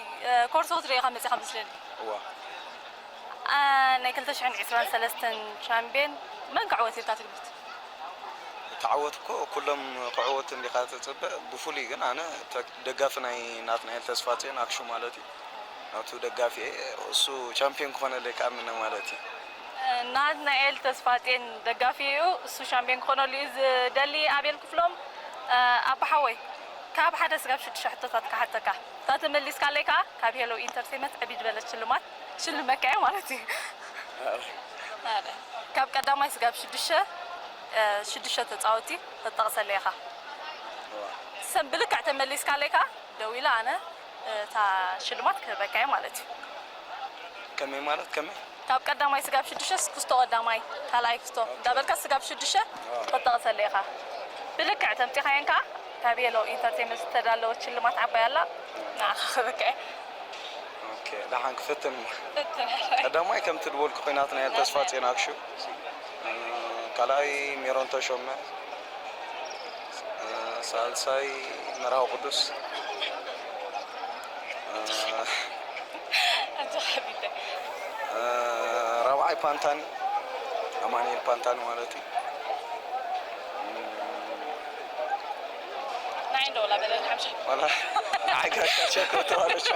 ኮርሶ ክትርኢ ኢኻ መጺኻ መስለኒ። እዋ። አ፣ ናይ ክልተ ሽሕን ዕስራን ሰለስተን ሻምፒዮን መን ክዕወት ኢልካ ትግምት? ክዓወት እኮ ኩሎም ክዕወቱ እንዲኻ ትጽበ። ብፍሉይ ግን ኣነ ተ-፣ ደጋፊ ናይ ናትናኤል ተስፋጽዮን ኣክሹ ማለት እዩ። ናቱ ደጋፊ እየ። እሱ ቻምፒዮን ክኾነለይ ክኣምነ ማለት እዩ። ናትናኤል ተስፋጽዮን ደጋፊ እዩ። እሱ ሻምፒዮን ክኾነሉ እዩ ዝደሊ። ኣቤል ክፍሎም፣ አ፣ ኣባ ሓወይ፣ ካብ ሓደ ስጋብ ሽዱሽተ ሕቶታት ክሓተካ። እታ ተመሊስካለይ ከኣ ካብ ሄሎ ኢንተርቴይመንት ዕብይ ዝበለት ሽልማት ሽልመካ እየ ማለት እዩ። ኣረ። ካብ ቀዳማይ ስጋብ ሽዱሽተ፣ እ፣ ሽዱሽተ ተጻወቲ ክትጠቕሰለይ ኢኻ። እዋ። እሳ ከም ብልክዕ ተመሊስካለይ ከኣ ደው ኢለ ኣነ እታ ሽልማት ክህበካ እየ ማለት እዩ። ከመይ ማለት ከመይ? ካብ ቀዳማይ ስጋብ ሽዱሽተ ክስቶ ቀዳማይ፣ ካልኣይ ክስቶ እንዳበልካ ስጋብ ሽዱሽተ ክትጠቕሰለይ ኢኻ። ብልክዕ ተምፂኻየን ከኣ ካብ ሄሎ ኢንተርቴይመንት ዝተዳለወት ሽልማት ዓባይ ኣላ፣ ንዓኻ ክህበካ እየ። ኦኬ፣ ደሓን ክፍትን እሞ። ፈትን። ቀዳማይ ከምቲ ዝበልኩ ኮይናትና እያ ተስፋ ጼናክሹ። ካልኣይ ሜሮን ተሾመ። ሳልሳይ መርሃዊ ቅዱስ። ኣጆኻ ቢተ። ራብዓይ ፓንታኒ፣ ኣማኑኤል ፓንታኒ ማለት እዩ። ንዓይ እንደውላ በለኒ ሓምሻ። ዋላ ንዓይ ጋሻ ሸኮ ተባለሻ።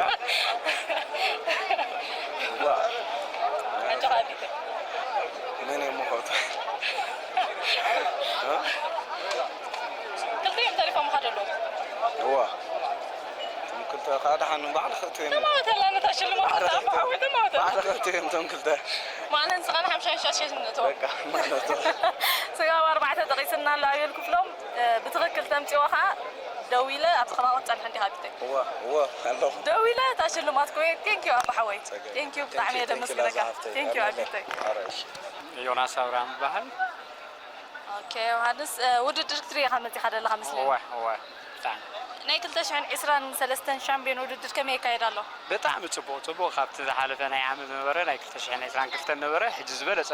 ዋ፣ ኣጆኻ ቢተ። መን እዮም ምኾቱ? ክልቲኦም ተሪፎም ምኻድ ኣለዎም። እዋ፣ እቶም ክልተ ከዓ ደሓን ባዕልኺ እትብዮም። ተማወተላ ነታ ሽልማት ባዕልኺ ተማወተላ። ባዕልኺ እትብዮም እቶም ክልተ። ማነ ንስኻን ሓምሻን ሻሽን ነቶ። በቃ ማለት ነው። ስጋብ ኣርባዕተ ጠቒስና ኣሎ ኣቤል ክፍሎም። እ፣ ብትኽክል ተምፅዎ ከዓ ደው ኢለ ኣብቲ ከባቢ ክትፀንሕ እንዲኻ ቢተይ። እዋ፣ እዋ፣ ኣለኹ። ደው ኢለ እታ ሽልማት ኮይት። ቴንኪዩ ኣባ ሓወይ። ጸገም። ቴንኪዩ ብጣዕሚ እየ ቴንኪዩ፣ ደመስግነካ። ቴንኪዩ፣ ቴንኪዩ ላዛ ኣቢተይ። ኣረ፣ እሺ። ዮናስ ኣብርሃም ይበሃል። ኦኬ ዮሃንስ፣ እ፣ ውድድር ክትርኢ ኢኻ መፂኻ ዘለኻ መስለኒ። እወ እወ ብጣዕሚ ናይ ክልተ ሽሕን ዕስራን ሰለስተን ሻምፒዮን ውድድር ከመይ ይካየድ ኣሎ? ብጣዕሚ ጽቡቕ ጽቡቕ ካብቲ ዝሓለፈ ናይ ዓመት ዝነበረ ናይ ክልተ ሽሕን ዕስራን ክልተን ነበረ። ሕጂ ዝበለጸ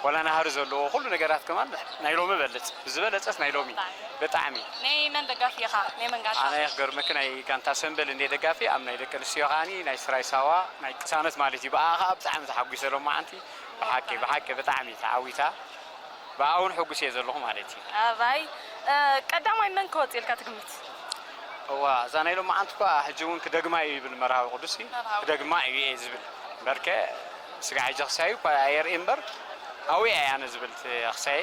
ወላ ናህሪ ዘለዎ ኩሉ ነገራት ከማን ናይ ሎሚ በልጽ ዝበለጸስ ናይ ሎሚ ብጣዕሚ ናይ መን ደጋፊ ኢኻ? ናይ መን ጋንታ? ኣነ ክገርመኪ ናይ ጋንታ ሰምበል እንደ ደጋፊ ኣብ ናይ ደቂ ኣንስትዮ ከዓኒ ናይ ስራይ ሳዋ ናይ ቅሳነት ማለት እዩ። ብኣኻ ብጣዕሚ ተሓጒሰ ሎማዓንቲ ብሓቂ ብሓቂ ብጣዕሚ ተዓዊታ ብኣውን ሕጉስ እየ ዘለኹ ማለት እዩ። ኣራይ እ፣ ቀዳማይ መን ክወጽእ ኢልካ ትግምት? እዋ እዛ ናይ ሎማዓንቲ እኳ ሕጂ እውን ክደግማ እዩ ይብል መርሃዊ ቅዱስ እዩ። መርሃዊ። ክደግማ እዩ እየ ዝብል እምበርከ ስጋ ሕጂ ክሳዩ እኳ ኣየርኢ እምበር ኣውያ እየ ኣነ ዝብል እቲ ክሳየ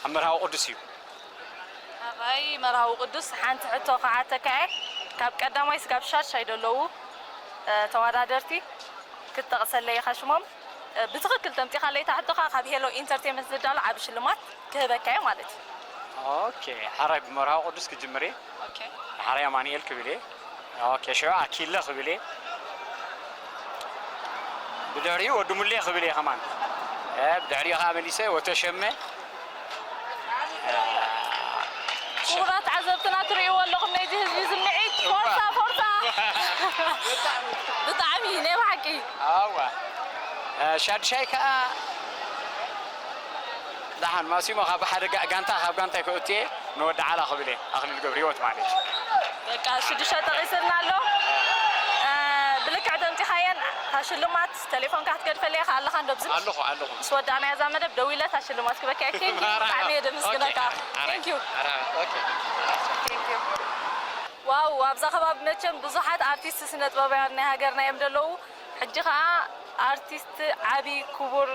ኣብ መርሃዊ ቅዱስ እዩ። ኣራይ መርሃዊ ቅዱስ ሓንቲ ሕቶ ክሓተካ እየ። ካብ ቀዳማይ ስጋብ ሻድሻይ ዘለዉ እ፣ ተወዳደርቲ ክትጠቕሰለይ ኢኻ ሽሞም። እ፣ ብትኽክል ተምፂኻለይ እታ ሕቶ ከዓ ካብ ሄሎ ኢንተርቴንመንት ዝዳሎ ዓቢ ሽልማት ክህበካ እየ ማለት እዩ። ኦኬ ሓራይ ብመርሃዊ ቅዱስ ክጅምር እየ። ኦኬ። ሓራይ ኣማኑኤል ክብል እየ። ኦኬ ሽዑ ኣኪለ ክብል እየ። ብድሕሪኡ ወዲ ሙሌ ክብል እየ ከማን። እ፣ ብድሕሪኡ ከዓ መሊሰ ወተሸመ። ክቡራት ተዓዘብትና ትርእይዎ ኣለኹም ነዚ ህዝቢ ዝምዒት ፎርሳ ፎርሳ። ብጣዕሚ ናይ ብሓቂ። ኣዋ እ፣ ሻድሻይ ከዓ ደሓን ማሲሞ ካብ ሓደ ጋ- ጋንታ ካብ ጋንታይ ከእትየ ንወዲ ዓላ ክብል እየ ኣኽሊሉ ገብረ ህይወት ማለት እዩ። በቃ ሽዱሽተ ጠቒስልና ኣሎ። እ፣ ብልክዕ ተምፂኻየን እታ ሽልማት ተሌፎንካ ክትገድፈለይ ኢኻ ኣለኻ እንዶ ኣብዚ ኣለኹ ኣለኹ ምስ ወዳእናያ እዛ መደብ ደው ኢለ እታ ሽልማት ክበካ እየ። ቴንክ ዩ ብጣዕሚ እየ ደምስግነካ። ኦኬ። ቴንክ ዩ ኣራ ኦኬ ቴንክ ዩ ዋው ኣብዛ ከባቢ መቸም ብዙሓት ኣርቲስት ስነ ጥበባውያን ናይ ሃገርና እዮም ዘለዉ። ሕጂ ከዓ ኣርቲስት ዓቢ ክቡር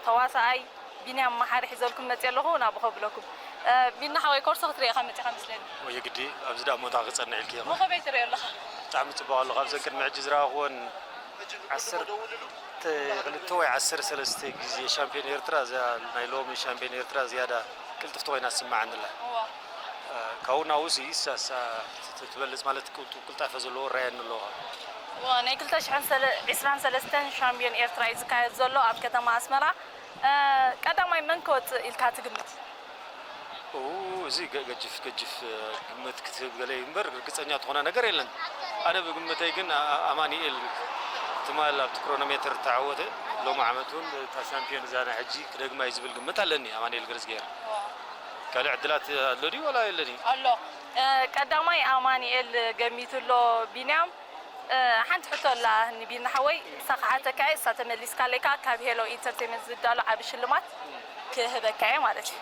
ተዋሳኣይ ቢንያም መሓሪ ሒዘልኩም መፅእ ኣለኹ ናብኡ ከብለኩም። እ፣ ቢና ሓወይ ኮርሶ ክትርኢ ኢኻ መፂኻ መስለኒ። ወይ ግዲ ኣብዚ ዳ ሞታ ክጸንዕ ኢልኪ ኢኻ። ሞ ከመይ ትሪኦ ኣለኻ? ብጣዕሚ ጽቡቕ ኣሎ። ካብዘን ቅድሚ ሕጂ ዝረኣኽወን ዓሰርተ ክልተ ወይ ዓሰርተ ሰለስተ ግዜ ሻምፒዮን ኤርትራ እዚኣ ናይ ሎሚ ሻምፒዮን ኤርትራ ዝያዳ ቅልጥፍቲ ኮይና ትስምዓኒ ኣላ። እዋ ካብኡ ናብኡሲ ኢሳ እሳ ትበልጽ ማለት ቅልጡ- ቅልጣፈ ዘለዎ ራኣየኒ ኣለዎ። እዋ ናይ ክልተ ሽሕን ሰለ- ዕስራን ሰለስተን ሻምፒዮን ኤርትራ እዩ ዝካየድ ዘሎ ኣብ ከተማ ኣስመራ። እ፣ ቀዳማይ መን ክወፅእ ኢልካ ትግምት? ኡ፣ እዚ ገ- ገጅፍ ገጅፍ ግምት ክትህብ ገለ እዩ እምበር ርግጸኛ ዝኾነ ነገር የለን። ኣነ ብግምተይ ግን ኣ- ኣማኒኤል ትማል ኣብቲ ክሮኖሜተር ተዓወተ። ሎሚ ዓመት እውን እታ ሻምፒዮን እዛ ናይ ሕጂ ክደግማ እዩ ዝብል ግምት ኣለኒ። ኣማኒኤል ገረዝግሄር ካልእ ዕድላት ኣሎ ድዩ ዋላ የለን እዩ? ኣሎ። እ፣ ቀዳማይ ኣማኒኤል ገሚቱ ኣሎ ቢንያም። እ፣ ሓንቲ ሕቶ ኣላ ንቢና ሓወይ፣ እሳ ክሓተካ እየ፣ እሳ ተመሊስካለይ ከዓ ካብ ሄሎ ኢንተርቴንመንት ዝዳሎ ዓቢ ሽልማት ክህበካ እየ ማለት እዩ።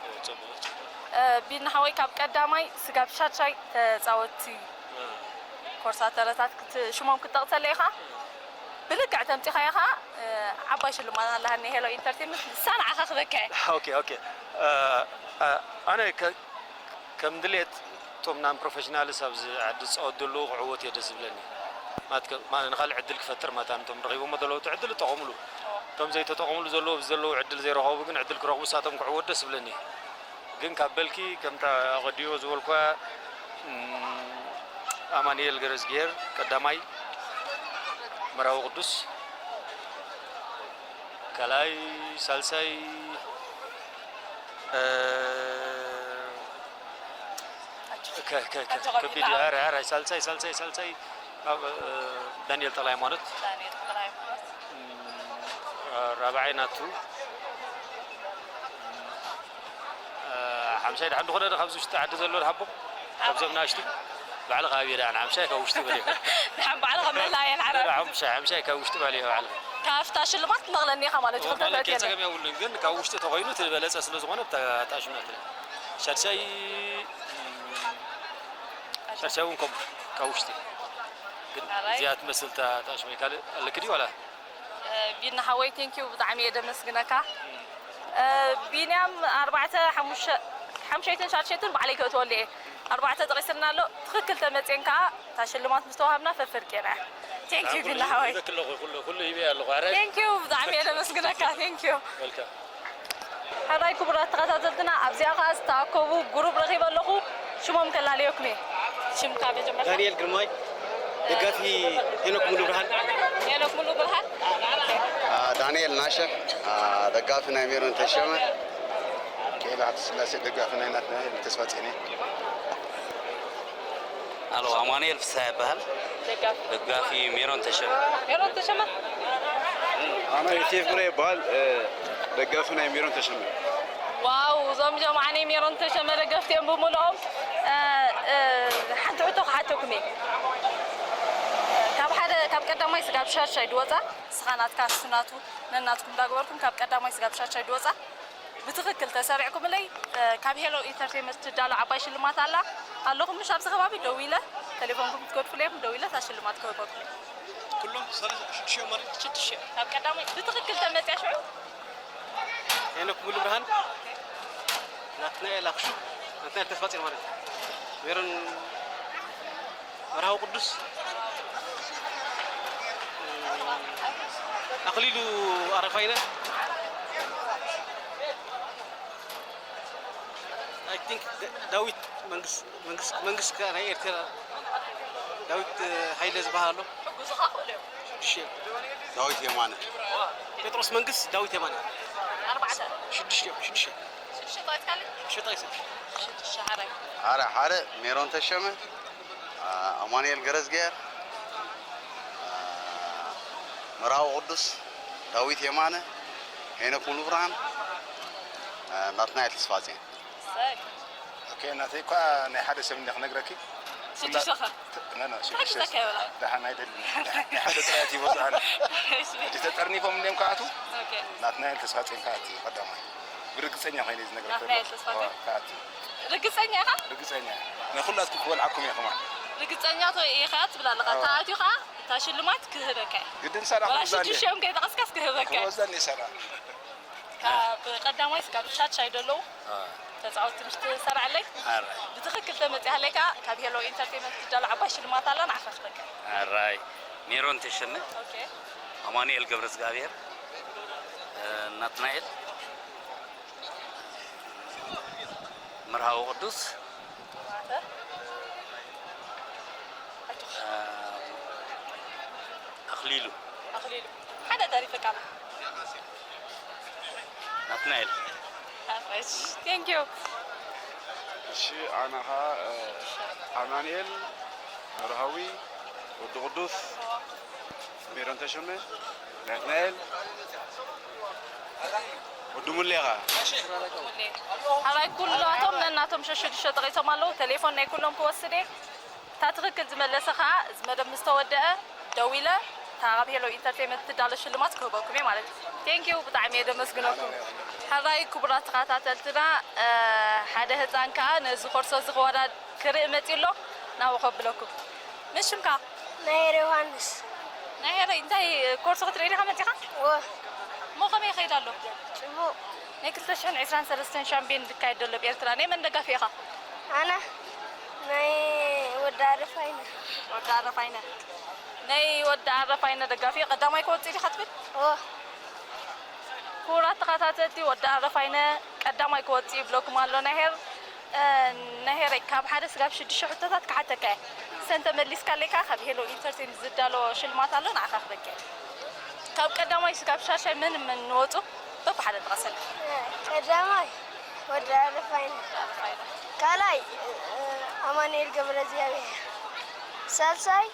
እ፣ ቢና ሓወይ ካብ ቀዳማይ ስጋብ ሻድሻይ ተፃወትቲ ኮርሳተረታት ክት- ሽሞም ክትጠቕሰለይ ኢኻ። ብልክዕ ተምፂኻዮ ከዓ እ፣ ዓባይ ሽልማት ኣላሃኒ ሄሎ ኢንተርቴንመንት ንሳ ንዓኻ ክህበካ እየ። ኦኬ ኦኬ። እ፣ እ፣ ኣነ ከ- ከም ድሌት እቶም ናን ፕሮፌሽናልስ ኣብዚ ዓዲ ዝፃወት ዘለዉ ክዕወት እየ ደስ ዝብለኒ። ማለት ከ- ማለት ንኻልእ ዕድል ክፈጥር ማለት ነቶም ረኺቦሞ ዘለዉ እቲ ዕድል ይጠቐምሉ። እቶም ዘይተጠቐምሉ ዘለዉ ኣብዚ ዘለዉ ዕድል ዘይረኸቡ ግን ዕድል ክረኽቡ ንሳቶም ክዕወት ደስ ዝብለኒ። ግን ካብ በልኪ ከምታ ኣቐዲሞ ዝበልኳ እም፣ ኣማኑኤል ገረዝጊሄር ቀዳማይ፣ መራዊ ቅዱስ ካልኣይ፣ ሳልሳይ፣ እ፣ ከ-፣ ከ-፣ ከ-፣ ኣጆኻ ከቢድ እዩ። ቢላ። ኧረ፣ ኧረ፣ ሳልሳይ፣ ሳልሳይ፣ ሳልሳይ፣ ኣብ፣ እ፣ ዳንኤል ተኽለ ሃይማኖት። ዳንኤል ተኽለ ሃይማኖት። እ፣ ራብዓይ ናቱ። ሓምሳይ ደሓን ዝኾነ ዶ ካብዚ ውሽጢ ዓዲ ዘሎ ድሃቦ? ካብዞም ናእሽቱ? ባዕልኻ ኣብየ ደኣ ንሓምሳይ ካብ ውሽጢ በል ኢኻ። ንሓን ባዕልኻ መላእየ ንዓረብ። ሓምሳይ፣ ሓምሳይ ካብ ውሽጢ በል ኢኻ ባዕልኻ። ካብታ ሽልማት ትነቕለኒ ኢኻ ማለት እዩ፣ እወ፣ ክልተ ማለት እየ፣ ተእትየ። ጸገም የብሉን፣ ግን ካብ ውሽጢ ተኾይኑ እቲ ዝበለጸ ስለ ዝኾነ ብታ-፣ እታ ሽልማት ትለኒ። ሻድሻይ፣ ሻድሻይ እውን ከምኡ ካብ ውሽጢ። ግን ኣራይ። እዚኣ ትመስል እታ፣ እታ ሽመይ ካልእ ኣለኪ ድዩ ዋላ? እ፣ ቢና ሓወይ፣ ቴንኪዩ፣ ብጣዕሚ እየ ደመስግነካ። እ፣ ቢንያም ኣርባዕተ፣ ሓሙሽተ፣ ሓሙሸይትን ሻድሸይትን ባዕለይ ከእትወሉ እየ። ኣርባዕተ ጠቒስልና ኣሎ፣ ትኽክል ተመፅየን ከዓ እታ ሽልማት ምስ ተዋሃብና ፈፈር ቄና እያ። ቴንኪዩ ቢና ሓወይ። ይበክ ኣለኹ፣ ኩሉ፣ ኩሉ ሂበ ኣለኹ። ኣረ ቴንኪዩ፣ ብጣዕሚ እየ ደመስግነካ። ቴንኪዩ። ወልካም። ሕራይ ክቡራት ተኸታተልትና፣ ኣብዚኣ ኸዓ ዝተኣከቡ ጉሩብ ረኺበ ኣለኹ። ሽሞም ከላለየኩም እየ። ሽምካ መጀመርታ? ዳንኤል ግርማይ፣ ደጋፊ ሄኖክ ሙሉ ብርሃን። ሄኖክ ሙሉ ብርሃን። አ፣ ዳንኤል ናሸ፣ አ፣ ደጋፊ ናይ ሜሮን ተሸመ። ኬላ ሃብተስላሴ ደጋፊ ናይ ናትናኤል ተስፋጽዮን እየ። ኣሎ፣ ኣማኑኤል ፍስሃ ይበሃል። ደጋፊ። ደጋፊ ሜሮን ተሸመ። ሜሮን ተሸመ? ኣነ ዮሴፍ ግረ ይበሃል፣ እ፣ ደጋፊ ናይ ሜሮን ተሸመ። ዋው፣ እዞም ጀማዓ ናይ ሜሮን ተሸመ ደገፍቲ እዮም ብምልኦም። እ፣ እ፣ ሓንቲ ሕቶ ክሓተኩም እየ። ካብ ሓደ፣ ካብ ቀዳማይ ስጋብ ሻድሻይ ድወፃ፣ ንስኻ ናትካ ንሱ ናቱ፣ ነናትኩም እንዳገበርኩም ካብ ቀዳማይ ስጋብ ሻድሻይ ድወፃ፣ ብትኽክል ተሰሪዕኩምለይ። እ፣ ካብ ሄሎ ኢንተርቴይንመንት ትዳሎ ዓባይ ሽልማት ኣላ። ኣለኹም ምሽ ኣብዚ ከባቢ? ደዊለ፣ ቴሌፎንኩም ክትገድፉለይ ኢኹም፣ ደዊለ እታ ሽልማት ክህበኩም። ኩሎም ሰለስተ ሽዱሽተ እዮም ማለት? ሽዱሽተ እዮም። ካብ ቀዳማይ ብትኽክል ተመፅያ ሽዑ። ሄኖክ ሙሉ ብርሃን፣ ናትናኤል ኣክሹ፣ ናትናኤል ተስፋጽዮን ማለት እዩ። ሜሮን መርሃዊ ቅዱስ፣ ኣኽሊሉ ኣረፋይነ፣ I think ዳዊት መንግስ-፣ መንግስ-፣ መንግስካ ናይ ኤርትራ፣ ዳዊት ሃይለ ዝበሃል ኣሎ። ሽዱሽተ። ዳዊት የማነ። ጴጥሮስ መንግስ፣ ዳዊት የማነ። ኣርባዕተ። ሽዱሽተ፣ ሽዱሽተ። ሽዱሽተ ጥራይ ትካለይ? ሽዱሽተ ጥራይ። ሽዱሽተ ሓራይ። ሓደ ሓደ ሜሮን ተሸመ፣ ኣማኑኤል ገረዝጊሄር፣ መርሃዊ ቅዱስ፣ ዳዊት የማነ፣ ሄኖክ ሙሉብርሃን፣ ናትናኤል ተስፋጽዮን። እሰይ። ኦኬ፣ ናተይ እኳ ናይ ሓደ ሰብ እንደ ክነግረኪ። ሽዱሽተ ኸ? ኖ፣ ኖ፣ ሽዱሽተ። እንታይ ክዘካ ይብላ? ደሓን ኣይደልን። ናይ ሓደ ጥራይ እቲ ይበዝሓን። እሺ። ሕጂ ተጠርኒፎም እንዲዮም ክኣትዉ። ኦኬ። ናትናኤል ተስፋጽዮን ክኣቲ ቀዳማይ። ብርግጸኛ ኮይነ ዝነግረኪ ናትናኤል ተስፋጽዮን? ክኣቲ። ርግጸኛ ኢኻ? ርግጸኛ። ንኹላትኩም ክበልዓኩም እየ ከማን። ርግጸኛ ቶ-፣ ኢኻ ትብል ኣለኻ። ኣዋ። ተኣትዩ ኸኣ እታ ሽልማት ክህበካ እየ። ግድን ሰራ ዋላ ክብዛኒ። ሽዱሽተ እዮም ከይጠቐስካስ ክህበካ እየ። ክበዛኒ ሰራ። ካብ ቀዳማይ ስጋብ ሻድሻይ ዘለዉ አ። ተጻወትቲ ምስ ትሰርዓለይ፣ ኣረ። ብትኽክል ተመጺኣለይ ከኣ ካብ ሄሎ ኢንተርቴይንመንት ትዳሎ ዓባይ ሽልማት ኣላ፣ ንዓኻ ክበካ። ኣራይ። ሜሮን ተሸመ፣ ኦኬ። ኣማኑኤል ገብረዝጋብሔር፣ እ፣ ናትናኤል፣ መርሃዊ ቅዱስ፣ ኣተ? እ፣ ኣኽሊሉ። ኣኽሊሉ። ሓደ ተሪፈካ ኣሎ። ናትናኤል። ናትናኤል። ቴንክ ዩ። እሺ፣ ኣነ ኸዓ፣ እ፣ ኣማኑኤል፣ መርሃዊ፣ ወዲ ቅዱስ፣ ሜሮን ተሾመ፣ ናትናኤል፣ ወዲ ሙሌ ኸዓ። ሓራይ ኩላቶም ነናቶም ሸሽዱሽተ ጠቒሶም ኣለዉ። ቴሌፎን ናይ ኩሎም ክወስድ እየ። እታ ትኽክል ዝመለሰ ኸዓ፣ እዚ መደብ ምስ ተወደአ፣ ደዊለ፣ እታ ካብ ሄሎ ኢንተርቴይንመንት ትዳሎ ሽልማት ክህበኩም እየ ማለት እዩ። ቴንክ ዩ፣ ብጣዕሚ እየ ደመስግነኩም። ሕራይ ክቡራት ተኸታተልትና፣ እ፣ ሓደ ህፃን ከኣ ነዚ ኮርሶ እዚ ክወዳ-፣ ክርኢ መፂኡ ኣሎ፣ ናብኡ ከብለኩም። መን ሽምካ? ናሄረ ዮሃንስ። ናሄረ፣ እንታይ ኮርሶ ክትርኢ ዲኻ መፂኻ? እወ። እሞ ከመይ ይኸይድ ኣሎ? ጽቡቕ። ናይ ክልተ ሽሕን ዕስራን ሰለስተን ሻምፒዮን ዝካየድ ዘሎ ኣብ ኤርትራ ናይ መን ደጋፊ ኢኻ? ኣነ ናይ ወዲ ኣረፋይነ። ወዲ ኣረፋይነ። ናይ ወዲ ኣረፋይነ ደጋፊ ቀዳማይ ክወጽእ ዲኻ ትብል? እወ። ክቡራት ተኸታተልቲ፣ ወዲ ኣረፋይነ ቀዳማይ ክወጽእ ይብለኩም ኣሎ። ናሄር፣ እ፣ ናሄረይ፣ ካብ ሓደ ስጋብ ሽዱሽተ ሕቶታት ክሓተካ እየ። እንተ መሊስካለይ ከኣ ካብ ሄሎ ኢንተርቴን ዝዳሎ ሽልማት ኣሎ፣ ንዓኻ ክበቅዕ። ካብ ቀዳማይ ስጋብ ሻሻይ መን መን ንወጹ? በብሓደ ጥቐሰልና። ቀዳማይ ወዲ ኣረፋይነ፣ ካልኣይ ኣማኑኤል ገብረ እግዚኣብሔር፣ ሳልሳይ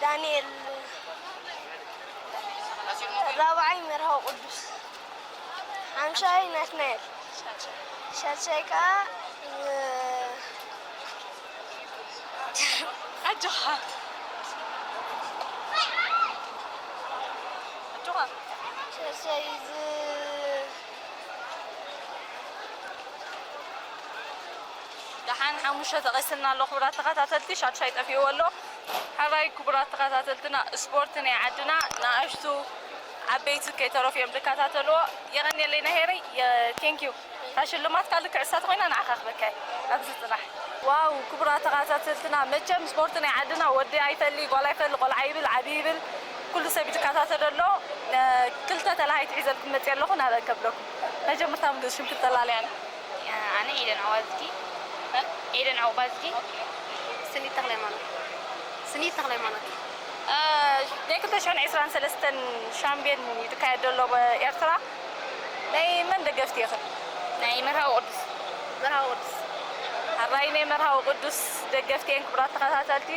ዳንኤል፣ ራብዓይ መርሃዊ ቅዱስ፣ ሓምሻይ ናትናኤል፣ ሻድሻይ ከዓ ኣጆኻ ኣጆኻ ሻድሻይ ዝ ደሓን ሓሙሽተ ተቐስልና ኣሎ ክቡራት ተኸታተልቲ፣ ሻድሻይ ጠፊእዎ ኣሎ። ሕራይ ክቡራት ተኸታተልትና፣ ስፖርት ናይ ዓድና ንኣሽቱ ዓበይቲ ከይተረፉ እዮም ዝከታተልዎ። የቐንየለይ ናሄረይ፣ ቴንክ ዩ። እታ ሽልማትካ ልክዕ እሳ ተኾይና ንዓኻ ክበካ እየ። ኣብዚ ፅናሕ። ዋው ክቡራት ተኸታተልትና፣ መቸም ስፖርት ናይ ዓድና ወዲ ኣይፈሊ ጓል ኣይፈሊ ቆልዓ ይብል ዓብዪ ይብል ኩሉ ሰብ ይከታተሎ ኣሎ። ክልተ ተላሃይቲ ሒዘልኩም መፅየ ኣለኹ፣ ናበን ከብለኩም። መጀመርታ ምግዝሽም ክልተ ላልያና። ኣነ ኤደን ዓዋዝጊ። ኤደን ዓውባዝጊ። ስኒት ተኽለሃይማኖት። ስኒት ተኽለሃይማኖት። ናይ ክልተ ሽሕን ዕስራን ሰለስተን ሻምብዮን እዩ ዝካየድ ዘሎ ኤርትራ። ናይ መን ደገፍቲ ኢኽን? ናይ መርሃዊ ቅዱስ። መርሃዊ ቅዱስ። ሕራይ ናይ መርሃዊ ቅዱስ ደገፍቲ እየን ክቡራት ተኸታተልቲ።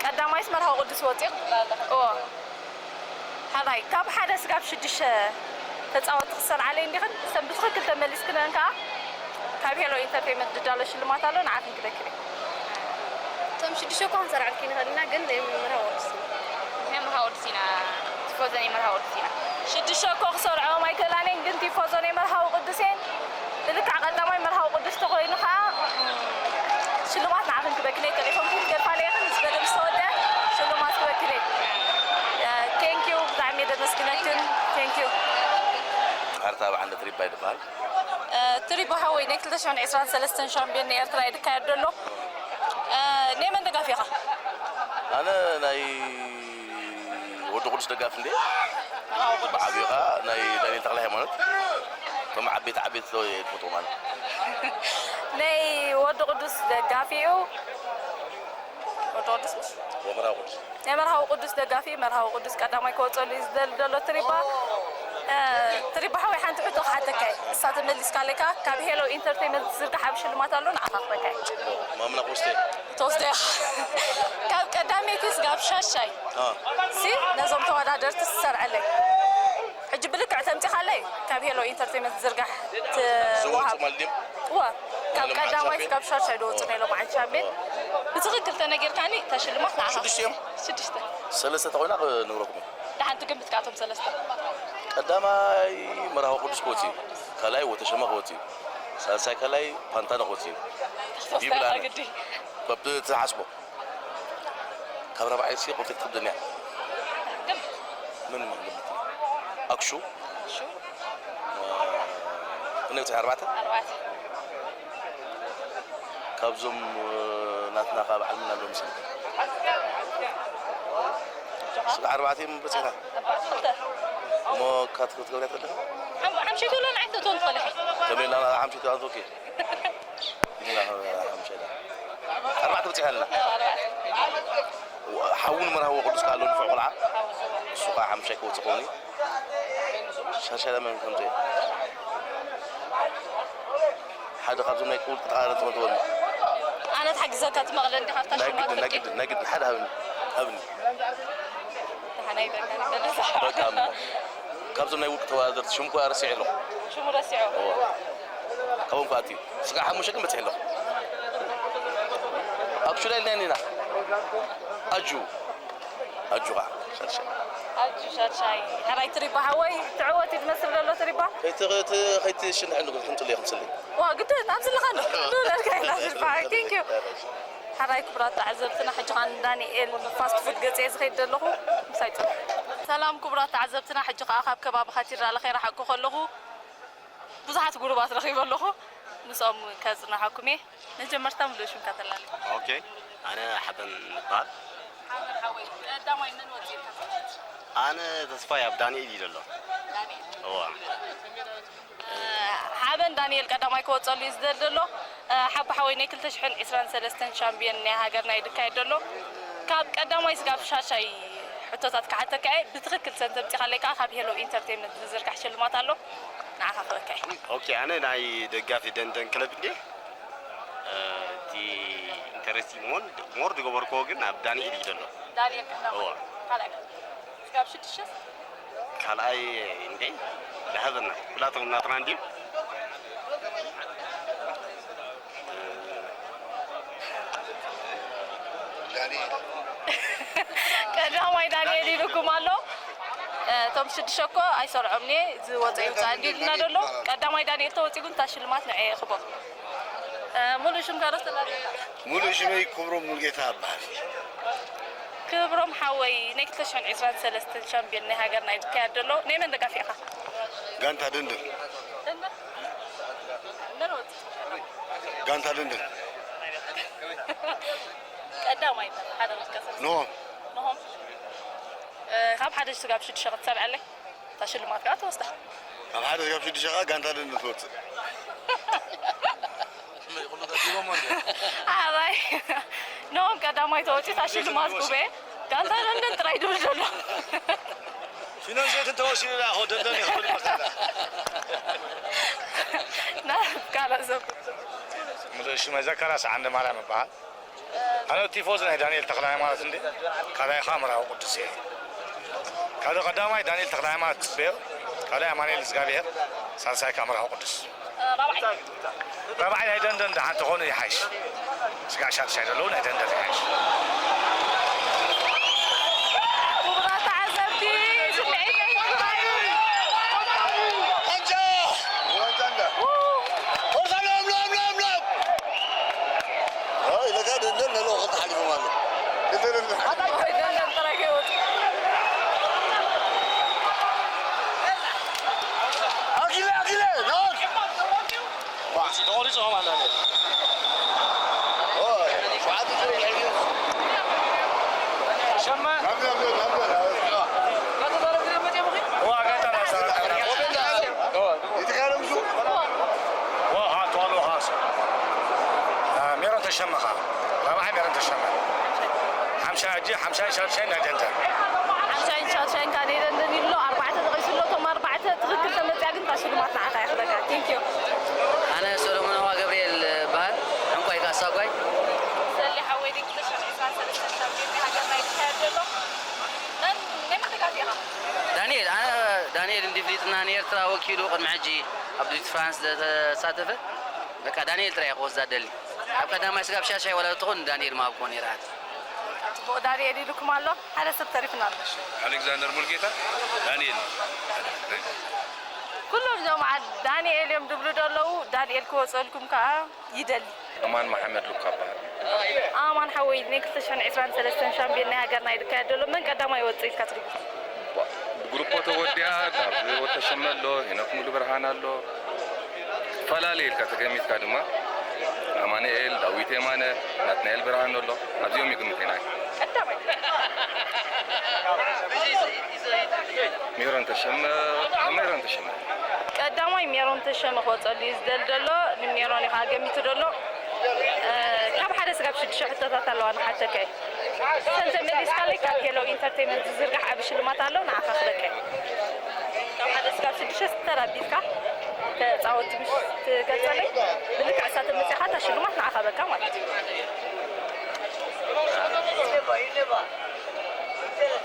ቀዳማይስ መርሃዊ ቅዱስ ወፂኡ ክትብላ ኣለኽን። እዎ። ሕራይ ካብ ሓደ ስጋብ ሽዱሽተ ተፃወትቲ ክሰልዓለይ እንዲኽን እሰን ብትኽክል ተመሊስክነን ከዓ ካብ ሄሎ ኢንተርቴይመንት ዝዳሎ ሽልማት ኣሎ ንዓኽን ክበክር እየ። እቶም ሽዱሽተ እኳ ክንሰርዐልኪ ንኽእል ኢና ግን ናይ መርሃዊ ቅዱስ ኢና። ናይ መርሃዊ ቅዱስ ኢና። ቲፎዞ ናይ መርሃዊ ቅዱስ ኢና። ሽዱሽተ እኮ ክሰርዐኦም ኣይክእላን እየን ግን ቲፎዞ ናይ መርሃዊ ቅዱስ እየን። ብልክዕ ቀዳማይ መርሃዊ ቅዱስ ተኾይኑ ከዓ ሽልማት ንዓኽን ክበክለይ ጠሊፎም ግን ገድፋለ ኢኽን ምስ በደም ዝተወደ ሽልማት ክበክለይ። ቴንኪዩ ብጣዕሚ እየ ደመስግነክን። ቴንኪዩ። ኣርታ በዓል ትሪባ ይበሃል። ትሪባ ሓወይ ናይ ክልተ ሽሕን ዕስራን ሰለስተን ሻምፒዮን ንኤርትራ እዩ ዝካየድ ዘሎ። ናይ መን ደጋፊ ኢኻ? ኣነ ናይ ወዲ ቅዱስ ደጋፊ እንዴ ብዓብዩ ከዓ ናይ ዳንኤል ተክለ ሃይማኖት እቶም ዓበይቲ ዓበይቲ እየ ዝፈትዎም ኣነ። ናይ ወዲ ቅዱስ ደጋፊ እዩ። ወዲ ቅዱስ ምሽ? ወመራዊ ቅዱስ። ናይ መርሃዊ ቅዱስ ደጋፊ መርሃዊ ቅዱስ ቀዳማይ ክወፀሉ እዩ ዝደሊ ዘሎ ትሪባ። ትሪባ ሓወይ ሓንቲ ሕቶ ክሓተካ እየ። እሳ ተመሊስካለይ ከዓ ካብ ሄሎ ኢንተርቴይመንት ዝዝርጋሕ ዓቢ ሽልማት ኣሎ ንዓኻ ክበካ እየ። ማምና ክወስደ ትወስዶ ኢኻ። ካብ ቀዳመይቲ ስጋብ ሻሻይ ሲ ነዞም ተወዳደርቲ ትሰርዐለይ። ሕጂ ብልክዕ ተምፂኻለይ ካብ ሄሎ ኢንተርቴይመንት ዝርጋሕ ትወሃብ። እወ ካብ ቀዳማይ ስጋብ ሻሻይ ዶ ወፅና ኢሎም ዓንቻቤ ብትኽክል ተነጊርካኒ እታ ሽልማት ንዓኻ። ሽዱሽተ እዮም። ሽዱሽተ። ሰለስተ ተኾይና ክነግረኩም። ደሓን ትግምት ካቶም ሰለስተ። ቀዳማይ መርሃዊ ቅዱስ ክወፅእ እዩ። ካልኣይ ወተሸማ ክወፅእ እዩ። ሳልሳይ ካልኣይ ፓንታነ ክወፅእ እዩ። ይብል ኣነ። በብትሓስቦ ካብ ራብዓይ ሲ ቁርጢ ትኽብደኒ እያ። መን መን ግምት? ኣክሹ ክንደይ በፂሐ? ኣርባዕተ። ካብዞም ናትና ካብ ዓለምና ኣለዉ ምስልካ ስጋ ኣርባዕተ እዮም በፂሕና እሞ ካትኮ ትገብርያ ተለኻ ሓምሸይቶ ሎ ንዓይ ተእትዎ ንኽእል ኢኻ ከመይ ኢልና ሓምሸይቶ ኣንቶኪ ኢልና ሓምሸይላ ኣርባዕተ በፂሕና ኣለና ሓውን መርሃዊ ቅዱስ ካሎ ንፍዕ ቆልዓ እሱ ከዓ ሓምሻይ ክወፅእ ከውን እዩ ሻሻይ መን ከምዘይ ሓደ ካብዞም ናይ ውልቂ ተቓረንቲ ኾን ትበሉ ኣነ ትሓግዘካ ትመቕለ እንዲ ካብታ ናይ ሽማት ግድን ናይ ፍርቂ ግድን ናይ ግድን ሓደ ሃብኒ ሃብኒ ደሓናይ በቃ ንበለሳ በቃ እሞ ካብዞም ናይ ውልቂ ተወዳደርቲ ሽም እኮ ረሲዐ ኣለኹ ሽሙ ረሲዑ እወ ካብኦም ከኣትዩ ስጋዕ ሓሙሽተ ግን በፂሐ ኣለኹ ኣብ ሹዳ ኢልና ኢና ኣጁ ኣጁኻ ሻሻይ ኣጁ ሻሻይ ሕራይ ትሪባ ሓወይ ትዕወት እዩ ዝመስል ዘሎ ትሪባ ከይትሽንሕ ንጉ ትምፅሉ ኢኹም ስሊ ዋ ግድን ኣብዚ ኣለኻ ዶ ዶ ለልካ ኢና ትሪባ ሓወይ ቴንክ ዩ ሕራይ ክቡራት ተዓዘብትና ሕጂ ኻን ዳንኤል ፋስት ፉድ ገፀ ዝኸይድ ዘለኹ ምሳይ ፅንሑ ሰላም ክቡራት ተዓዘብትና ሕጂ ከዓ ካብ ከባቢ ካቲድራል ከይረሓቅኩ ከለኹ ብዙሓት ጉሩባት ረኺበ ኣለኹ ምስኦም ከፅናሓኩም እየ መጀመርታ ምሉእ ሽምካ ተላለ ኦኬ ኣነ ሓበን ንበሃል ሓበን ሓወይ ቀዳማይ መን ወፂእልካ ትምህርቲ ኣነ ተስፋይ ኣብ ዳንኤል እዩ ዘሎ ዳንኤል እዋ ሓበን ዳንኤል ቀዳማይ ክወፀሉ እዩ ዝደሊ ዘሎ ሓቡ ሓወይ፣ ናይ ክልተ ሽሕን ዕስራን ሰለስተን ሻምብዮን ናይ ሃገርና እዩ ዝካየድ ዘሎ። ካብ ቀዳማይ ስጋብ ሻሻይ ሕቶታት ክሓተካ እየ። ብትኽክል ሰንተምፂኻለይ ከዓ ካብ ሄሎ ኢንተርቴይንመንት ዝዝርጋሕ ሽልማት ኣሎ፣ ንዓኻ ክበካ እዩ። ኦኬ፣ ኣነ ናይ ደጋፊ ደንደን ክለብ እንዴ እቲ ኢንተረስቲ መሆን ሞር ዝገበርክዎ ግን ኣብ ዳንኤል እዩ ዘሎ። ዳንኤል ክና እዋ። ካልኣይ ክፍሊ። ስጋብ ሽዱሽተ ካልኣይ እንዴ ዳህብና ኩላቶም ናትና እንዲም ቀዳማይ ዳንኤል ኢሉኩም ኣሎ። እቶም ሽዱሽተ እኮ ኣይሰርዖም እየ ዝወፀ ይውፃ እንዲ ኢልና ዘሎ። ቀዳማይ ዳንኤል ተወፂጉ እንታ ሽልማት ንዐ ይኽቦ። ሙሉእ ሽም ካሮስ ተላለ። ሙሉእ ሽመይ ክብሮም ሙሉጌታ እበሃል። ክብሮም ሓወይ፣ ናይ ክልተ ሽሕን ዕስራን ሰለስተን ሻምብዮን ናይ ሃገርና እዩ ዝካየድ ዘሎ። ናይ መን ደጋፊ ኢኻ? ጋንታ ደንደን። ደንደን? መን ወፅ? ጋንታ ደንደን። ቀዳማይ በል፣ ሓደ ወስከ ሰለስተ። ንሆም። ንሆም። እ፣ ካብ ሓደ ስጋብ ሽዱሽተ ክትሰብዐለይ? እታ ሽልማት ከዓ ትወስዳ። ካብ ሓደ ካብ ሽዱሽተ ከዓ ጋንታ ደንደን ትወፅእ። ኣባይ ኖም ቀዳማይ ተወፂኡ እታ ሽልማት ኩበ ጋንታ ደንደን ጥራይ ድብል ዘሎ። ፊናንሴት እንተወሲኑ ዳ ሆ ደንደን ይኽብል መኸላ። ናብ ካልእ ሰብ። ሙሉእ ሽመይ ዘካርያስ ዓንደ ማርያም እበሃል። ኣነ ቲፎዚ ናይ ዳንኤል ተኽለ ሃይማኖት እንዴ፣ ካልኣይ ኸዓ መርሃዊ ቅዱስ እየ። ካልእ ቀዳማይ ዳንኤል ተኽለ ሃይማኖት ጽበዮ፣ ካልኣይ ኣማኑኤል እግዚኣብሔር፣ ሳልሳይ ከዓ መርሃዊ ቅዱስ። ራብዓይ ናይ ደንደን ደሓን ተኾኑ ይሓይሽ። ስጋዕ ሻድሻይ ዘለዉ ናይ ደንደን ይሓይሽ። ክቡራት ተዓዘብቲ፣ ስምዒተይ ክቡራዩ። ዋንጫ! ዋንጫ እንዳ! ፎርሳ ሎም፣ ሎም፣ ሎም፣ ሎም! ኣይ፣ ለካ ደንደን ነሎ ክልተ ሓሊፎም ኣሎ። ክልተ ደንደን። ኣታ ይኸይድ ደንደን ጥራይ ከይወጽእ። ኣኪለ፣ ኣኪለ፣ ናኦል! ተቖሪጾም ኣለዉ። ኦ፣ ሸውዓተ ሽሕ ይሕግዝ። ሸማ። ናብዛ፣ ናብዛ፣ ናብዛ፣ ናብዛ። ዋጋ ጠና። ወበላ። ይትጋረምሱ። ዋ፣ ሃ፣ ተዋሉ፣ ሃ፣ ሶ። አ፣ ሜሮን ተሸመኻ። ራብዓይ ሜሮን ተሸመ። ሓምሻ ሕጂ፣ ሓምሻን ሻድሻይን ናይ ደንደን። ሓምሻን ሻድሻይን ካን ናይ ደንደን ይብሎ፣ ኣርባዕተ ተቐይሱ ኣሎ፣ እቶም ኣርባዕተ ትኽክል ተመጽያ ግን እታ ሽልማት ንዓኻ እያ ክበካ። ቴንኪዩ። ኣነ ሰሎሞን ኣዋ ገብርኤል እበሃል። ዕንቋይ ካሳጓይ። ሰሌ ሓወይ፣ ዲግ ተሽዑ ዕስራን ሰለስተን ሻምፒዮን ናይ ሃገርና እዩ ዝካየድ ዘሎ። መን፣ ናይ መን ደጋፊ ኢኻ? ዳንኤል፣ ኣነ ዳንኤል እንዲ ፍሊጥና ንኤርትራ ወኪሉ ቅድሚ ሕጂ ኣብ ዲዩቲ ፍራንስ ዝተሳተፈ፣ በቃ ዳንኤል ጥራይ እየ ክወስዳ ደሊ። ኣብ ቀዳማይ ስጋብ ሻሻይ ዋላ ትኾን ዳንኤል ምሃብክዎ ነይረ ኣነ። ጽቡቕ፣ ዳንኤል ኢሉኩም ኣሎ። ሓደ ሰብ ተሪፍና ኣሎ። ኣሌክዛንደር ሙልጌታ፣ ዳንኤል። ኩሎም እዞም ዓ-፣ ዳንኤል እዮም ድብሉ ደለዉ። ዳንኤል ክወጸልኩም ከኣ ይደሊ። ኣማን መሓመድ ሉካ እበሃል። ኣማን ሓወይ፣ ናይ ክልተ ሽሕን ዕስራን ሰለስተን ሻምፒዮን ናይ ሃገርና እዩ ዝካየድ ዘሎ። መን ቀዳማይ ይወጽእ ኢልካ ትግምት? ብግሩፖ ተወዲኣ፣ ናብ ወተሸመ ኣሎ፣ ሄኖክ ሙሉ ብርሃን ኣሎ። ፈላለየ ኢልካ ተገሚትካ ድማ፣ ኣማኑኤል፣ ዳዊት የማነ፣ ናትናኤል ብርሃን ኣሎ። ኣብዚኦም ይግምት ኢና። ቀዳማይ። ሜሮን ተሸመ፣ ሜሮን ተሸመ። ቀዳማይ ሜሮን ተሸመ ክወፀሉ እዩ ዝደሊ ዘሎ። ንሜሮን እዩ ከዓ ገሚቱ ዘሎ። እ፣ ካብ ሓደ ስጋብ ሽዱሽተ ሕቶታት ኣለዋ ንሓተካ እዩ። ሰንተ መሊስካለይ ካብ ሄሎ ኢንተርቴይንመንት ዝዝርጋሕ ዓቢ ሽልማት ኣሎ፣ ንዓኻ ክበካ እዩ። ካብ ሓደ ስጋብ ሽዱሽተ ተራ ኣቢልካ ተፃወቲ ምስ ትገልፀለይ፣ ብልክዕ እሳ ተመፂኻ እታ ሽልማት ንዓኻ በካ ማለት እዩ።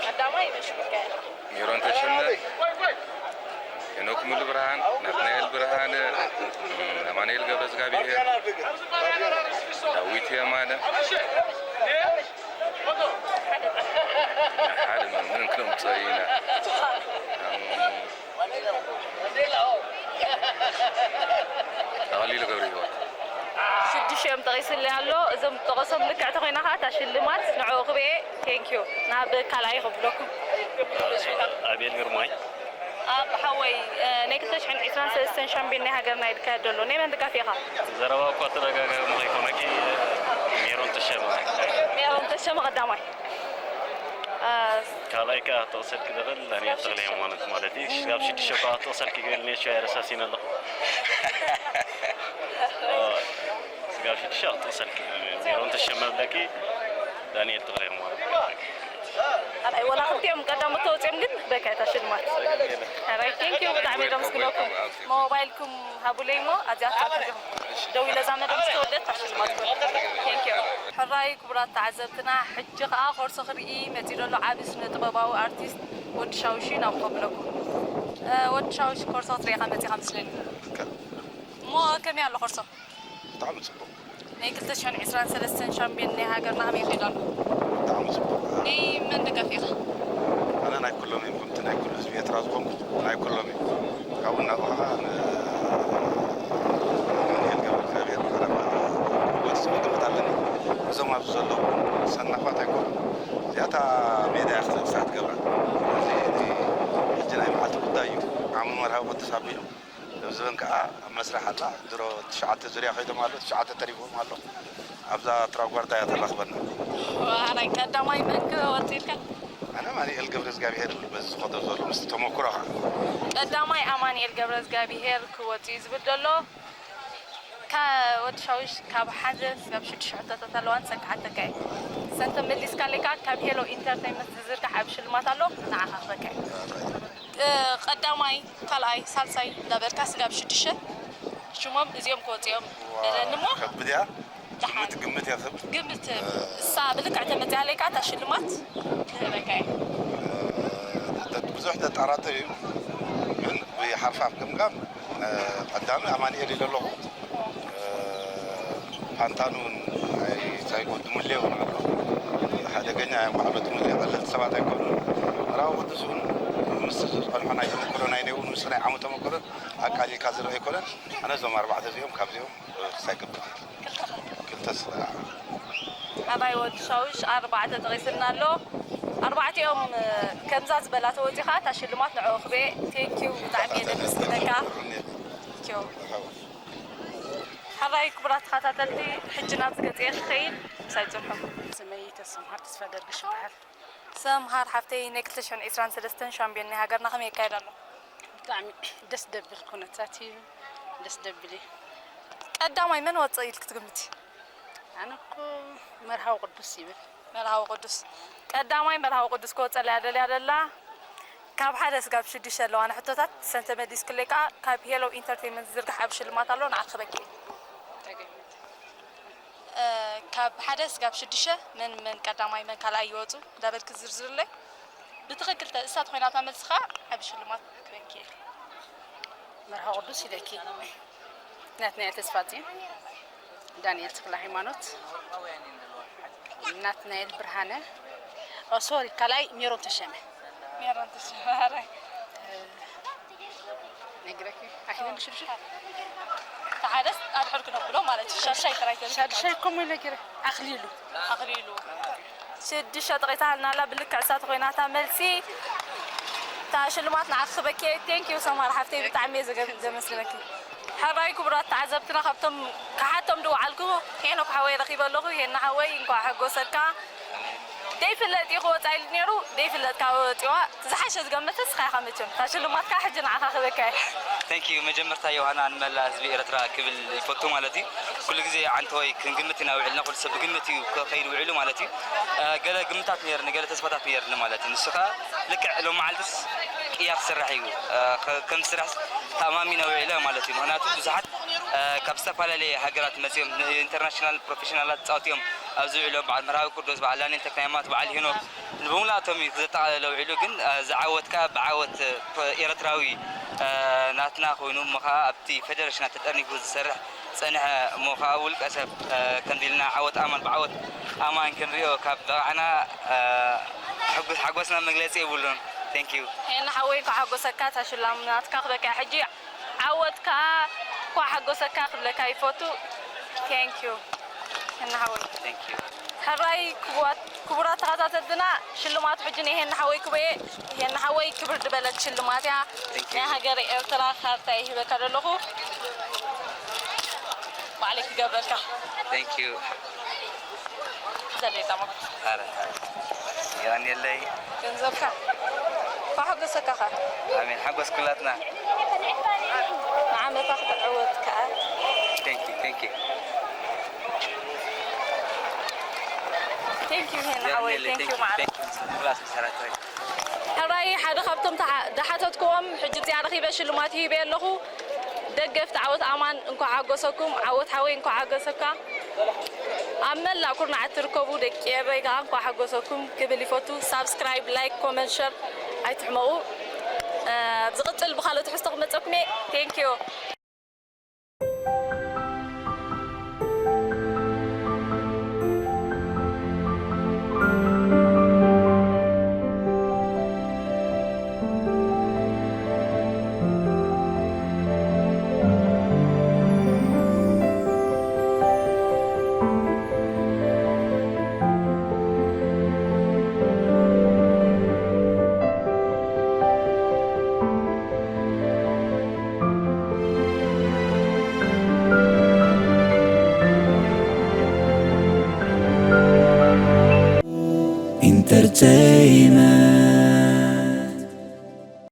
ቀዳማይ መሽጉልካ ኢኻ። ሜሮን ተሸመ፣ ሄኖክ ሙሉ ብርሃን፣ ናትናኤል ብርሃነ፣ ኣማኑኤል ገብረ እግዚኣብሔር፣ ዳዊት የማነ። ሓደ መምህር ክነምፅኦ ኢና። ኣቐሊሉ ገብረ ህይወት። ሽዱሽተ እዮም ጠቒስለይ ኣሎ። እዞም ዝጠቐሶም ልክዕ ተኾይና ኸዓ እታ ሽልማት ንዕኡ ክብኤ። ቴንኪዩ። ናብ ካልኣይ ክብለኩም። ኣቤል ግርማይ። ኣብ ሓወይ፣ እ፣ ናይ ክልተ ሽሕን ዕስራን ሰለስተን ሻምፒዮን ናይ ሃገርና ይድካየድ ዘሎ። ናይ መን ደጋፊ ኢኻ? ዘረባ እኳ ተደጋጋሚ ከይኮነኪ፣ ሜሮን ተሸመ። ሜሮን ተሸመ ቀዳማይ። እ፣ ካልኣይ ከኣ ተቕሰልኪ ዘበል ዳንኤል ተኽለ ሃይማኖት ማለት እዩ። ስጋብ ሽዱሽተ ከኣ ተቕሰልኪ ክብል ኔሾ ኣይረሳሲን ኣለኹ። እ፣ ሽዱሽተ ክጥቕሰልኪ፣ ሜሮን ተሸመ ብለኪ፣ ዳንኤል ተኽለ ይኹን። ኣይ፣ ወላ ክልቲኦም ቀዳሞት ተወፂኦም፣ ግን በቃ እታ ሽልማት። ኣራይ፣ ቴንኪዩ፣ ብጣዕሚ እየ ደምስግነኩም። ሞባይልኩም ሃቡለይ እሞ፣ ኣብዚኣ ትኣትዉ ዲኹም? ደው ኢለ እዛ መደብ ምስ ተወደት እታ ሽልማት ትኾን። ቴንኪዩ። ሕራይ ክቡራት ተዓዘብትና፣ ሕጂ ኸኣ ኮርሶ ክርኢ መፂኡ ዘሎ ዓቢ ስነ ጥበባዊ ኣርቲስት ወዲ ሻውሺ ናብ ከብለኩም። እ፣ ወዲ ሻውሺ ኮርሶ ክትርኢ ኢኻ መፂኻ መስለኒ። እሞ ከመይ ኣሎ ኮርሶ? ብጣዕሚ ጽቡቕ። ናይ ክልተ ሽሕን ዕስራን ሰለስተን ሻምፒዮን ናይ ሃገርና ከመይ ይኸይድ ኣሎ? ብጣዕሚ ጽቡቕ። ናይ መን ደጋፊ ኢኻ? ኣነ ናይ ኩሎም እዮም፣ ከምቲ ናይ ኩሉ ህዝቢ ኤርትራ ዝኾንኩ ናይ ኩሎም እዮም። ካብኡ እናብኡ ከዓ ንኣማኑኤል ገብረ እግዚኣብሔር ምሕረት ክወጽእ ግምት ኣለኒ። እዞም ኣብዚ ዘለዉ ሰናፋት ኣይኮኑን። እዚኣታ ሜዳ እያ ክትብል ክሳዕ ትገብራ። ስለዚ እቲ ሕጂ ናይ መዓልቲ ጉዳይ እዩ። ዓሚ መርሃዊ ቅዱስ ኣቢሉ እዞን ከዓ ኣብ መስርሕ ኣላ። ድሮ ትሽዓተ ዙርያ ከይዶም ኣለዉ፣ ትሽዓተ ተሪፎም ኣለዉ። ኣብዛ ትራጓርዳ እያ ተራኽበና። ዋራይ ቀዳማይ መን ክወጽእ ኢልካ? ኣነ ኣማኑኤል ገብረ እግዚኣብሔር ይብል፣ በዚ ዝኸዶ ዘሎ ምስቲ ተመክሮ ከዓ። ቀዳማይ ኣማኑኤል ገብረ እግዚኣብሔር ክወጽእ እዩ ዝብል ዘሎ። ከ-፣ ወዲ ሻውሽ ካብ ሓደ ስጋብ ሽዱሽተ ሕቶታት ኣለዋ፣ ንሰን ክሓተካ እየ። ሰን ተመሊስካ ኣለካ፣ ካብ ሄሎ ኢንተርቴይንመንት ዝዝርጋሕ ኣብ ሽልማት ኣሎ፣ ንዓኻ ክበካ እየ። እ፣ ቀዳማይ፣ ካልኣይ፣ ሳልሳይ እንዳበልካ ስጋብ ሽዱሽተ ሽሞም እዚኦም ክወፅኦም በለኒ እሞ። ከብድ እያ። ደሓን። ግምት፣ ግምት እያ ትህብ። ግምት፣ እ፣ እሳ ብልክዕ ተመፅያ ኣለካ፣ እታ ሽልማት ክህበካ እየ። እ፣ ተ-፣ ብዙሕ ተጠራጥር እዩ፣ ግን ብሓርፋፍ ግምጋም፣ እ፣ ቀዳሚ ኣማኑኤል ኢለ ኣለኹ። እ፣ ፋንታን እውን ናይ ሳይኮ ድሙሌ እውን ኣሎ። ሓደገኛ እዮም፣ ባዕሎ ድሙሌ ቀለልቲ ሰባት ኣይኮኑን። መርሃዊ ቅዱስ እውን ምስ ዝጸንሖ ናይ ተመክሮ ናይ ነይ እውን ምስ ናይ ዓመት ተመክሮ ኣቃሊልካ ዝረአ ኣይኮነን። ኣነ እዞም ኣርባዕተ እዚኦም ካብዚኦም፣ እ፣ ክሳይ ግብር ክልተ ስለ ኣባይ ወዲ ሻውሽ ኣርባዕተ ጠቒስና ኣሎ። ኣርባዕቲኦም፣ እ፣ ከምዛ ዝበላ ተወፂኻ እታ ሽልማት ንዕኡ ክበ። ቴንኪዩ፣ ብጣዕሚ እየ ደስ ዝብለካ። ቴንኪዩ። ሓራይ ክቡራት ተኸታተልቲ፣ ሕጂ ናብ ዝገጽ እየ ክኸይድ፣ ምሳይ ጽንሑ። ስመይ ተስምሃር ተስፋ ገርግሽ ይበሃል። ሰምሃር ሓፍተይ፣ ናይ ክልተ ሽሕን ዕስራን ሰለስተን ሻምፒዮን ናይ ሃገርና ከመይ ይካየድ ኣሎ? ብጣዕሚ ደስ ደብል ኩነታት እዩ፣ ደስ ደብል እዩ። ቀዳማይ መን ወጽእ ኢልክ ትግምቲ? ኣነ እኮ መርሃዊ ቅዱስ ይብል። መርሃዊ ቅዱስ። ቀዳማይ መርሃዊ ቅዱስ ክወጸላ እያ ደልያ ደላ። ካብ ሓደ ስጋብ ሽዱሽተ ኣለዋ ንሕቶታት፣ ሰን ተመሊስክለይ ከኣ ካብ ሄሎ ኢንተርቴይንመንት ዝዝርጋሕ ኣብ ሽልማት ኣሎ፣ ንዓኺ ክበኪ። እ፣ ካብ ሓደ ስጋብ ሽዱሽተ መን መን ቀዳማይ መን ካልኣይ ይወጹ እንዳበልኪ ዝርዝርለይ። ብትኽክል ተ-፣ እሳ ተኾይና እታ መልሲ ከኣ ዓቢ ሽልማት ክበኪ እየ። መርሃ ቅዱስ ኢለኪ። ናትናኤል ተስፋጽዮን፣ ዳንኤል ተክለ ሃይማኖት፣ ናትናኤል ብርሃነ፣ ኦ፣ ሶሪ፣ ካልኣይ ሜሮን ተሸመ። ሜሮን ተሸመ፣ ኣረ። ነግረኪ፣ ኣኪለ ብሽዱሽተ። ተሓደስ ኣድሕር ክነብሎ ማለት እዩ። ሻድሻይ ጥራይ ተብሎ። ሻድሻይ እኮ ሞ ነግረ፣ ኣኽሊሉ። ኣኽሊሉ። ሽዱሽተ ጠቒታልና ኣላ፣ ብልክዕ እሳ ተኾይና እታ መልሲ። እታ ሽልማት ንዓኺ ክበኪ። ቴንክ ዩ ሰምሃር ሓፍተይ፣ ብጣዕሚ እየ ዘገ-፣ ዘመስግነኪ። ሕራይ ክቡራት ተዓዘብትና፣ ካብቶም ክሓቶም ዝወዓልኩ ሄኖክ ሓወይ ረኺበ ኣለኹ። ሄና ሓወይ፣ እንኳዕ ሓጎሰካ። ደይፍለጥ እዩ ክወጻ ኢሉ ነይሩ፣ ደይፍለጥ ካብ ወጺዋ፣ እቲ ዝሓሸ ዝገመተ እስኻ ኢኻ መቸም። እታ ሽልማትካ ሕጂ ንዓኻ ክበካ እየ። ቴንክ ዩ። መጀመርታ ዮሃና ንመላእ ህዝቢ ኤርትራ ክብል ይፈቱ ማለት እዩ። ኩሉ ግዜ ዓንተወይ ክንግምት ኢና ውዒልና፣ ኩሉ ሰብ ብግምት እዩ ክኸይድ ውዒሉ ማለት እዩ። እ፣ ገለ ግምታት ነይርኒ፣ ገለ ተስፋታት ነይርኒ ማለት እዩ። ንሱ ኸኣ ልክዕ ሎም መዓልትስ ቅያ ክስራሕ እዩ፣ እ፣ ከ-፣ ከም ዝስራሕ ተኣማሚነ ውዒለ ማለት እዩ። ምኽንያቱ ብዙሓት፣ እ፣ ካብ ዝተፈላለየ ሃገራት መጺኦም፣ ን-፣ ኢንተርናሽናል ፕሮፌሽናላት ተጻወትቲ እዮም ኣብዚ ውዒሎም። በዓል መርሃዊ ቅዱስ፣ በዓል ዳንኤል ተክለሃይማኖት፣ በዓል ሄኖክ፣ ንብሙላቶም እዩ ዘጠቓለለ ውዒሉ። ግን፣ እ፣ ዝዓወት ከኣ ብዓወት፣ እ፣ ኤርትራዊ፣ እ፣ ናትና ኮይኑ፣ እሞ ኸኣ ኣብቲ ፌደሬሽናት ተጠርኒፉ ዝሰርሕ ጸንሐ፣ እሞ ኸኣ ውልቀ ሰብ፣ እ፣ ከምዚ ኢልና ዓወት ኣማን ብዓወት ኣማን ክንሪኦ ካብ በቓዕና፣ እ፣ ሕጉስ-፣ ሓጎስና መግለጺ የብሉን። ቴንክ ዩ። ሄና ሓወይ፣ እንኳዕ ሓጎሰካ፣ እታ ሽላም ናትካ ክበካ ሕጂ። ዓወት ከኣ እንኳዕ ሓጎሰካ ክብለካ ይፈቱ። ቴንክ ዩ። ሄና ሓወይ። ቴንክ ዩ። ሕራይ ክቡራት፣ ክቡራት ተኸታተልትና፣ ሽልማቱ ሕጂ ናይ ሄና ሓወይ ክበየ፣ ሄና ሓወይ ክብር ዝበለት ሽልማት እያ። ቴንክ ዩ። ናይ ሃገረ ኤርትራ ካርታ ይህበካ ዘለኹ። ባዕለይ ክገብረልካ። ቴንክ ዩ። ዘለይ ጻማ። ኣረ፣ የቐንየለይ። ገንዘብካ። ኳ ሓጎሰካ ኸ? ኣሜን። ሓጎስ ኩላትና። ንዓመታ ክትዕወት ከኣ። ቴንክ ዩ፣ ቴንክ ዩ። Thank you ሄና ሓወይ፣ thank you ማዓረ። ሕራይ ሓደ ካብቶም ተሓ- ዳሓተትክዎም ሕጂ እዚኣ ረኺበ ሽልማት ሂበ ኣለኹ። ደገፍቲ ዓወት ኣማን እንኳዕ ሓጎሰኩም። ዓወት ሓወይ እንኳዕ ሓጎሰካ። ኣብ መላእ ኩርናዓት ትርከቡ ደቂ ኤረይ ከዓ እንኳዕ ሓጎሰኩም ክብል ይፈቱ። ሳብስክራይብ፣ ላይክ፣ ኮመንት፣ ሸር ኣይትሕመቑ። እ፣ ዝቕጽል ብኻልኦት ትሕዝቶ ክመጸኩም እየ። Thank you።